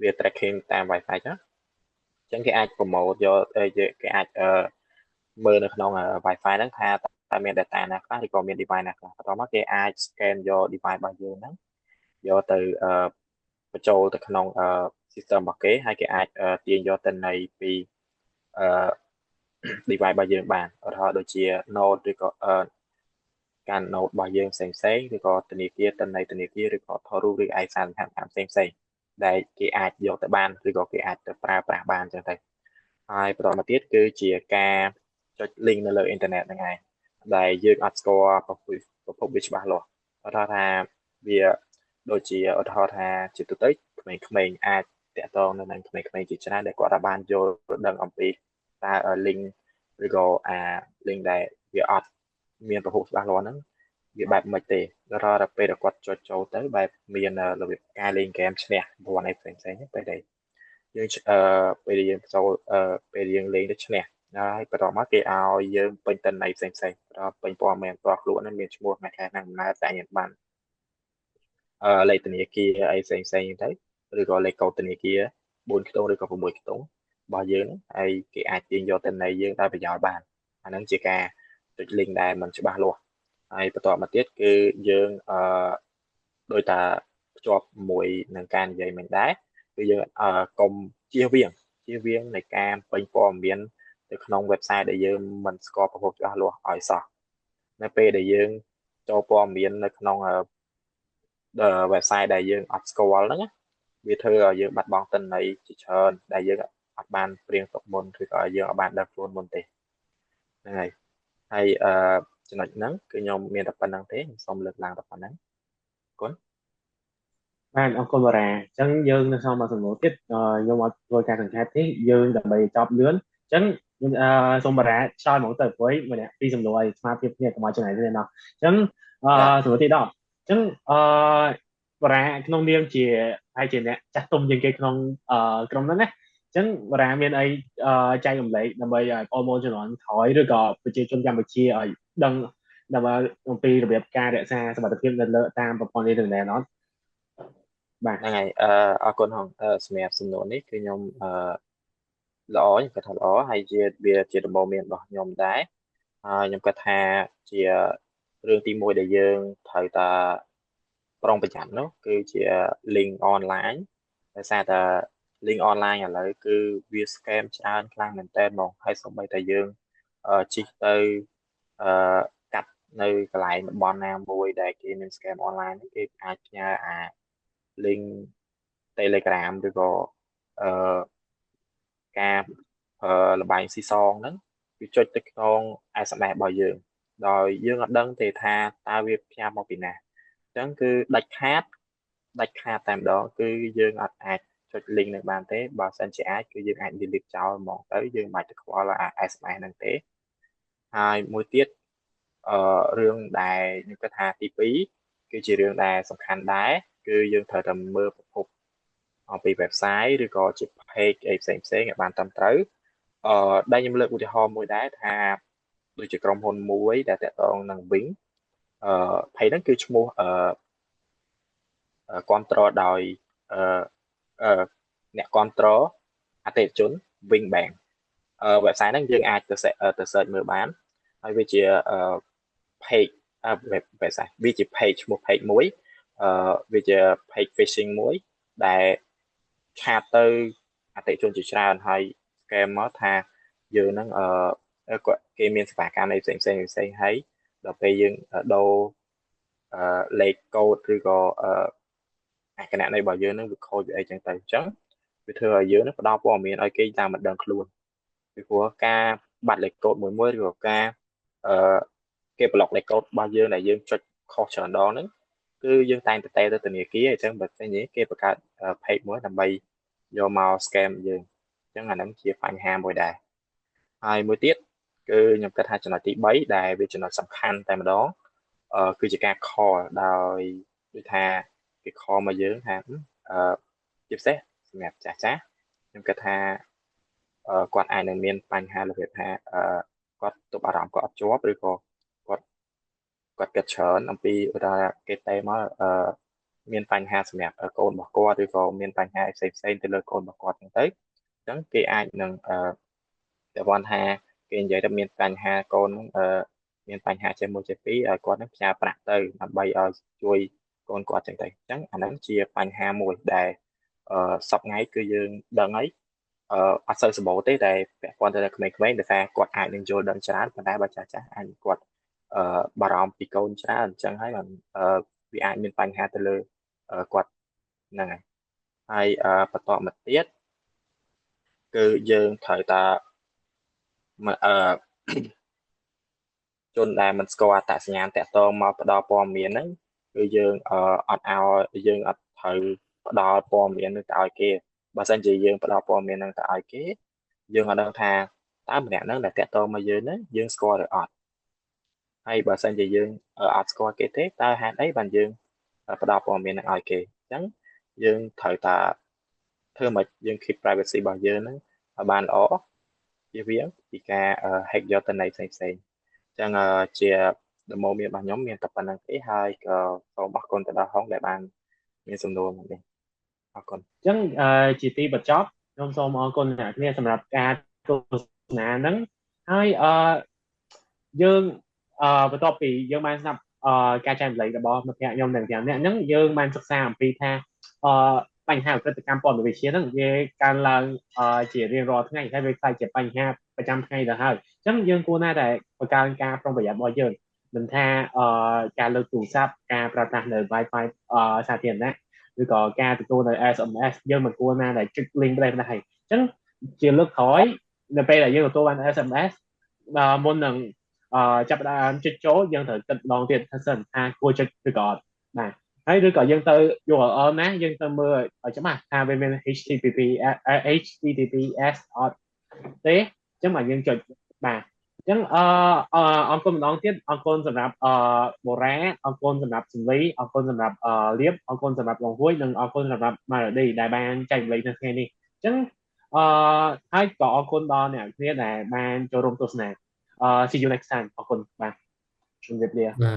វា tracking តាម Wi-Fi ចឹងអញ្ចឹងគេអាច promote យកគេអាចមើលនៅក្នុង Wi-Fi ហ្នឹងថាតើមាន data ណាខ្លះឬក៏មាន device ណាខ្លះបន្ទាប់មកគេអាច scan យក device របស់យើងហ្នឹងយកទៅបញ្ចូលទៅក្នុង system របស់គេហើយគេអាចទាញយកទិន្នន័យពីdevice របស់យើងបានឧទាហរណ៍ដូចជា note ឬក៏ការ note របស់យើងផ្សេងផ្សេងឬក៏ធនាគារទិន្នន័យធនាគារឬក៏ថតរូបឬឯកសារសំខាន់ៗផ្សេងផ្សេងដែលគេអាចយកទៅបានឬក៏គេអាចទៅប្រើប្រាស់បានអញ្ចឹងទៅហើយបន្តមកទៀតគឺជាការចុច link នៅលើអ៊ីនធឺណិតហ្នឹងឯងដែលយើងអត់ស្គាល់ប្រភពវាច្បាស់លាស់ឧទាហរណ៍ថាវាដូចជាឧទាហរណ៍ថាជាទូទៅក្មេងៗអាចតាក់ទងនៅនឹងក្មេងៗជាច្រើនដែលគាត់បានយល់ដឹងអំពីតើ link ឬក៏អា link ដែលវាអត់មានប្រភពច្បាស់លាស់ហ្នឹងវាបែបមិនទេដល់ដល់ពេលដែលគាត់ចុចចូលទៅបែបមានរបៀបការលេងហ្គេមឈ្នះរង្វាន់អីផ្សេងផ្សេងពេលដែលយើងពេលដែលយើងចូលពេលយើងលេងទៅឈ្នះហើយបន្ទាប់មកគេឲ្យយើងពេញតិន័យផ្សេងផ្សេងដល់ពេញព័ត៌មានផ្ទាល់ខ្លួនហ្នឹងមានឈ្មោះថ្ងៃខែឆ្នាំកំណើតតែញបានលេខធនាគារអីផ្សេងផ្សេងទៅឬក៏លេខកូដធនាគារ4ខ្ទង់ឬក៏6ខ្ទង់របស់យើងហ្នឹងហើយគេអាចទាញយកតិន័យយើងដោយប្រយោជន៍បានអាហ្នឹងជាការចុច link ដែលមិនច្បាស់លាស់ហើយបន្ទាប់មកទៀតគឺយើងដោយតាភ្ជាប់មួយនឹងការនិយាយមិញដែរគឺយើងកុំជៀសវាងជៀសវាងនៃការពេញព័ត៌មានទៅក្នុង website ដែលយើងមិនស្គាល់ប្រភពច្បាស់លាស់ឲ្យសោះនៅពេលដែលយើងចូលព័ត៌មាននៅក្នុង website ដែលយើងអត់ស្គាល់ហ្នឹងវាធ្វើឲ្យយើងបាត់បង់ទិន្នន័យជាច្រើនដែលយើងអត់បានព្រៀងទុកមុនឬក៏យើងអត់បានដឹងខ្លួនមុនទេហ្នឹងហើយហើយចំណុចហ្នឹងគឺខ្ញុំមានតែប៉ុណ្្នឹងទេខ្ញុំសូមលើកឡើងតែប៉ុណ្្នឹងអរគុណ បាទអរគុណបារាអញ្ចឹងយើងនៅសល់មួយសំណួរទៀតខ្ញុំអត់ធ្វើការសង្ខេបទេយើងដើម្បីចប់លឿនអញ្ចឹងខ្ញុំសូមបារាឆ្លើយហ្មងទៅព្រោះម្នាក់ពីរសំណួរឲ្យស្មារតីគ្នាកុំឲ្យចំណាយគ្នាណោះអញ្ចឹងសំណួរទី10អញ្ចឹងបារាក្នុងនាមជាហើយជាអ្នកចាស់ទុំជាងគេក្នុងក្រុមហ្នឹងណាអញ្ចឹងបារាមានអីចែករំលែកដើម្បីឲ្យបងប្អូនជំនាន់ក្រោយឬក៏ប្រជាជនកម្ពុជាឲ្យដឹងដើម្បីអំពីរបៀបការរក្សាសុវត្ថិភាពនៅលើតាមប្រព័ន្ធអ៊ីនធឺណិតអត់បាទ ហ្នឹងហើយអរគុណហងសម្រាប់សំណួរនេះគឺខ្ញុំល្អខ្ញុំគិតថាល្អហើយជាវាជាដំបូន្មានរបស់ខ្ញុំដែរហើយខ្ញុំគិតថាជារឿងទី1ដែលយើងត្រូវតែប្រុងប្រយ័ត្ននោះគឺជា link online ដោយសារតែ link online ឥឡូវគឺវា scam ច្រើនខ្លាំងមែនតើហ្មងហើយសូម្បីតែយើងជិះទៅអឺកាត់នៅកន្លែងតំបន់ណាមួយដែលគេមាន scam online គេអាចផ្ញើអា link Telegram ឬក៏អឺការលបែងស៊ីសងហ្នឹងវាចុចទៅក្នុង SMS របស់យើងដោយយើងអត់ដឹងទេថាតើវាផ្ញើមកពីណាអញ្ចឹងគឺដាច់ខាតដាច់ខាតតែម្ដងគឺយើងអត់អាចចុច link នឹងបានទេបើសិនជាអាចគឺយើងអាច delete ចោលហ្មងទៅយើងមិនបាច់ទៅខ្វល់អា SMS ហ្នឹងទេហើយមួយទៀតរឿងដែលខ្ញុំគិតថាទី2គឺជារឿងដែលសំខាន់ដែរគឺយើងត្រូវតែមើលប្រភពអំពី website ឬក៏ជា page អីផ្សេងផ្សេងឲ្យបានត្រឹមត្រូវដែលខ្ញុំលើកឧទាហរណ៍មួយដែរថាដូចជាក្រុមហ៊ុនមួយដែលតាក់ទងនឹង Wing page ហ្នឹងគឺឈ្មោះគ្រប់គ្រងដោយអឺអឺអ្នកគ្រប់គ្រងអតិថិជន Wing Bank website ហ្នឹងយើងអាចទៅ search មើលបានហើយវាជា page website វាជា page ឈ្មោះ page មួយវាជា page phishing មួយ ដែល chat ទៅអតិថិជនជាច្រើនហើយ scam មកថាយើងហ្នឹងគាត់គេមានសេវាកម្មអីផ្សេងផ្សេងផ្សេងហើយដល់ពេលយើងដូរលេខកូដឬក៏អគណនីរបស់យើងហ្នឹងវាខូចវាអីចឹងទៅអញ្ចឹងវាធ្វើឲ្យយើងនឹងផ្ដល់ព័ត៌មានឲ្យគេតាមមិនដឹងខ្លួនពីព្រោះការបាត់លេខកូដមួយមួយឬក៏ការអឺគេប្លុកលេខកូដរបស់យើងដែលយើងចុចខុសច្រើនដងហ្នឹងគឺយើងតែងតែទៅធនាគារអញ្ចឹងបើស្អីគេបង្កើត page មួយដើម្បីយកមក scam យើងអញ្ចឹងអាហ្នឹងជាបញ្ហាមួយដែរហើយមួយទៀតគឺខ្ញុំគិតថាចំណុចទី3ដែលវាចំណុចសំខាន់តែម្ដងគឺជាការ call ដោយដូចថាគេ call មកយើងថាអឺជាពិសេសសម្រាប់ចាស់ចាស់ខ្ញុំគិតថាគាត់អាចនឹងមានបញ្ហារបៀបថាគាត់ទប់អារម្មណ៍គាត់អត់ជាប់ឬក៏គាត់គាត់គិតច្រើនអំពីឧទាហរណ៍គេតេមកអឺមានបញ្ហាសម្រាប់កូនរបស់គាត់ឬក៏មានបញ្ហាផ្សេងផ្សេងទៅលើកូនរបស់គាត់ហ្នឹងទៅអញ្ចឹងគេអាចនឹងអឺតែគាត់ថាគេនិយាយថាមានបញ្ហាកូនហ្នឹងអឺមានបញ្ហាជាមួយជាពីរឲ្យគាត់នឹងផ្ញើប្រាក់ទៅដើម្បីឲ្យជួយកូនគាត់ចឹងទៅអញ្ចឹងអាហ្នឹងជាបញ្ហាមួយដែលអឺសប្ងៃគឺយើងដឹងហើយអឺអត់សូវសម្បូរទេតែពាក់ព័ន្ធទៅនឹងក្មេងៗដោយសារគាត់អាចនឹងយល់ដឹងច្រើនប៉ុន្តែបើចាស់ចាស់អាចគាត់អឺបារម្ភពីកូនច្រើនអញ្ចឹងហើយបានអឺវាអាចមានបញ្ហាទៅលើគាត់ហ្នឹងហើយហើយបន្តមកទៀតគឺយើងត្រូវតាអឺជនដែលមិនស្គាល់អត្តសញ្ញាណតាក់ទងមកផ្ដល់ព័ត៌មានហ្នឹងគឺយើងអត់ឲ្យយើងអត់ត្រូវផ្ដល់ព័ត៌មាននឹងទៅឲ្យគេបើសិនជាយើងផ្ដល់ព័ត៌មាននឹងទៅឲ្យគេយើងអត់ដឹងថាតើម្នាក់ហ្នឹងដែលតាក់ទងមកយើងហ្នឹងយើងស្គាល់ឬអត់ហើយបើសិនជាយើងអត់ស្គាល់គេទេតើហេតុអីបានយើងផ្ដល់ព័ត៌មាននឹងឲ្យគេអញ្ចឹងយើងត្រូវតាធ្វើម៉េចយើង keep privacy របស់យើងហ្នឹងឲ្យបានល្អជៀសវាងពីការ hack យកទិន្នន័យផ្សេងផ្សេងអញ្ចឹងជាដំបូន្មានរបស់ខ្ញុំមានតែប៉ុណ្្នឹងទេហើយក៏សូមអរគុណទៅដល់ហុងដែលបានមានសំណួរមកនេះអរគុណ អញ្ចឹងជាទីបញ្ចប់ខ្ញុំសូមអរគុណអ្នកគ្នាសម្រាប់ការទស្សនាហ្នឹងហើយអឺយើងអឺបន្ទាប់ពីយើងបានស្ដាប់អឺការចែករំលែករបស់មិត្តភក្តិខ្ញុំទាំង5នាក់ហ្នឹងយើងបានសិក្សាអំពីថាអឺបញ្ហាឧក្រិដ្ឋកម្មព័ត៌មានវិទ្យាហ្នឹងវាកើនឡើងជារៀងរាល់ថ្ងៃហើយវាក្លាយជាបញ្ហាប្រចាំថ្ងៃទៅហើយអញ្ចឹងយើងគួរណាស់តែបង្កើនការប្រុងប្រយ័ត្នរបស់យើងមិនថាអឺការលើកទូរស័ព្ទការប្រើប្រាស់នៅ Wi-Fi អឺសាធារណៈឬក៏ការទទួលនៅ SMS យើងមិនគួរណាដែលចុច link ផ្ដេសផ្ដាសហើយអញ្ចឹងជាលើកក្រោយនៅពេលដែលយើងទទួលបាន SMS មុននឹងអឺចាប់ផ្ដើមចុចចូលយើងត្រូវគិតម្ដងទៀតថាសិនថាគួរចុចឬក៏អត់បាទហើយឬក៏យើងទៅ URL ណាយើងទៅមើលឲ្យច្បាស់ថាវាមាន HTTP HTTPS អត់ទេអញ្ចឹងមកយើងចុចបាទអញ្ចឹងអឺអរគុណម្ដងទៀតអរគុណសម្រាប់អឺបូរ៉ាអរគុណសម្រាប់សំលីអរគុណសម្រាប់អឺលៀបអរគុណសម្រាប់លងហួយនិងអរគុណសម្រាប់ម៉ារ៉ាឌីដែលបានចែករំលែកនៅថ្ងៃនេះអញ្ចឹងអឺហើយក៏អរគុណដល់អ្នកគ្នាដែលបានចូលរួមទស្សនាអឺ see you next time អរគុណបាទជម្រាបលា បាទ។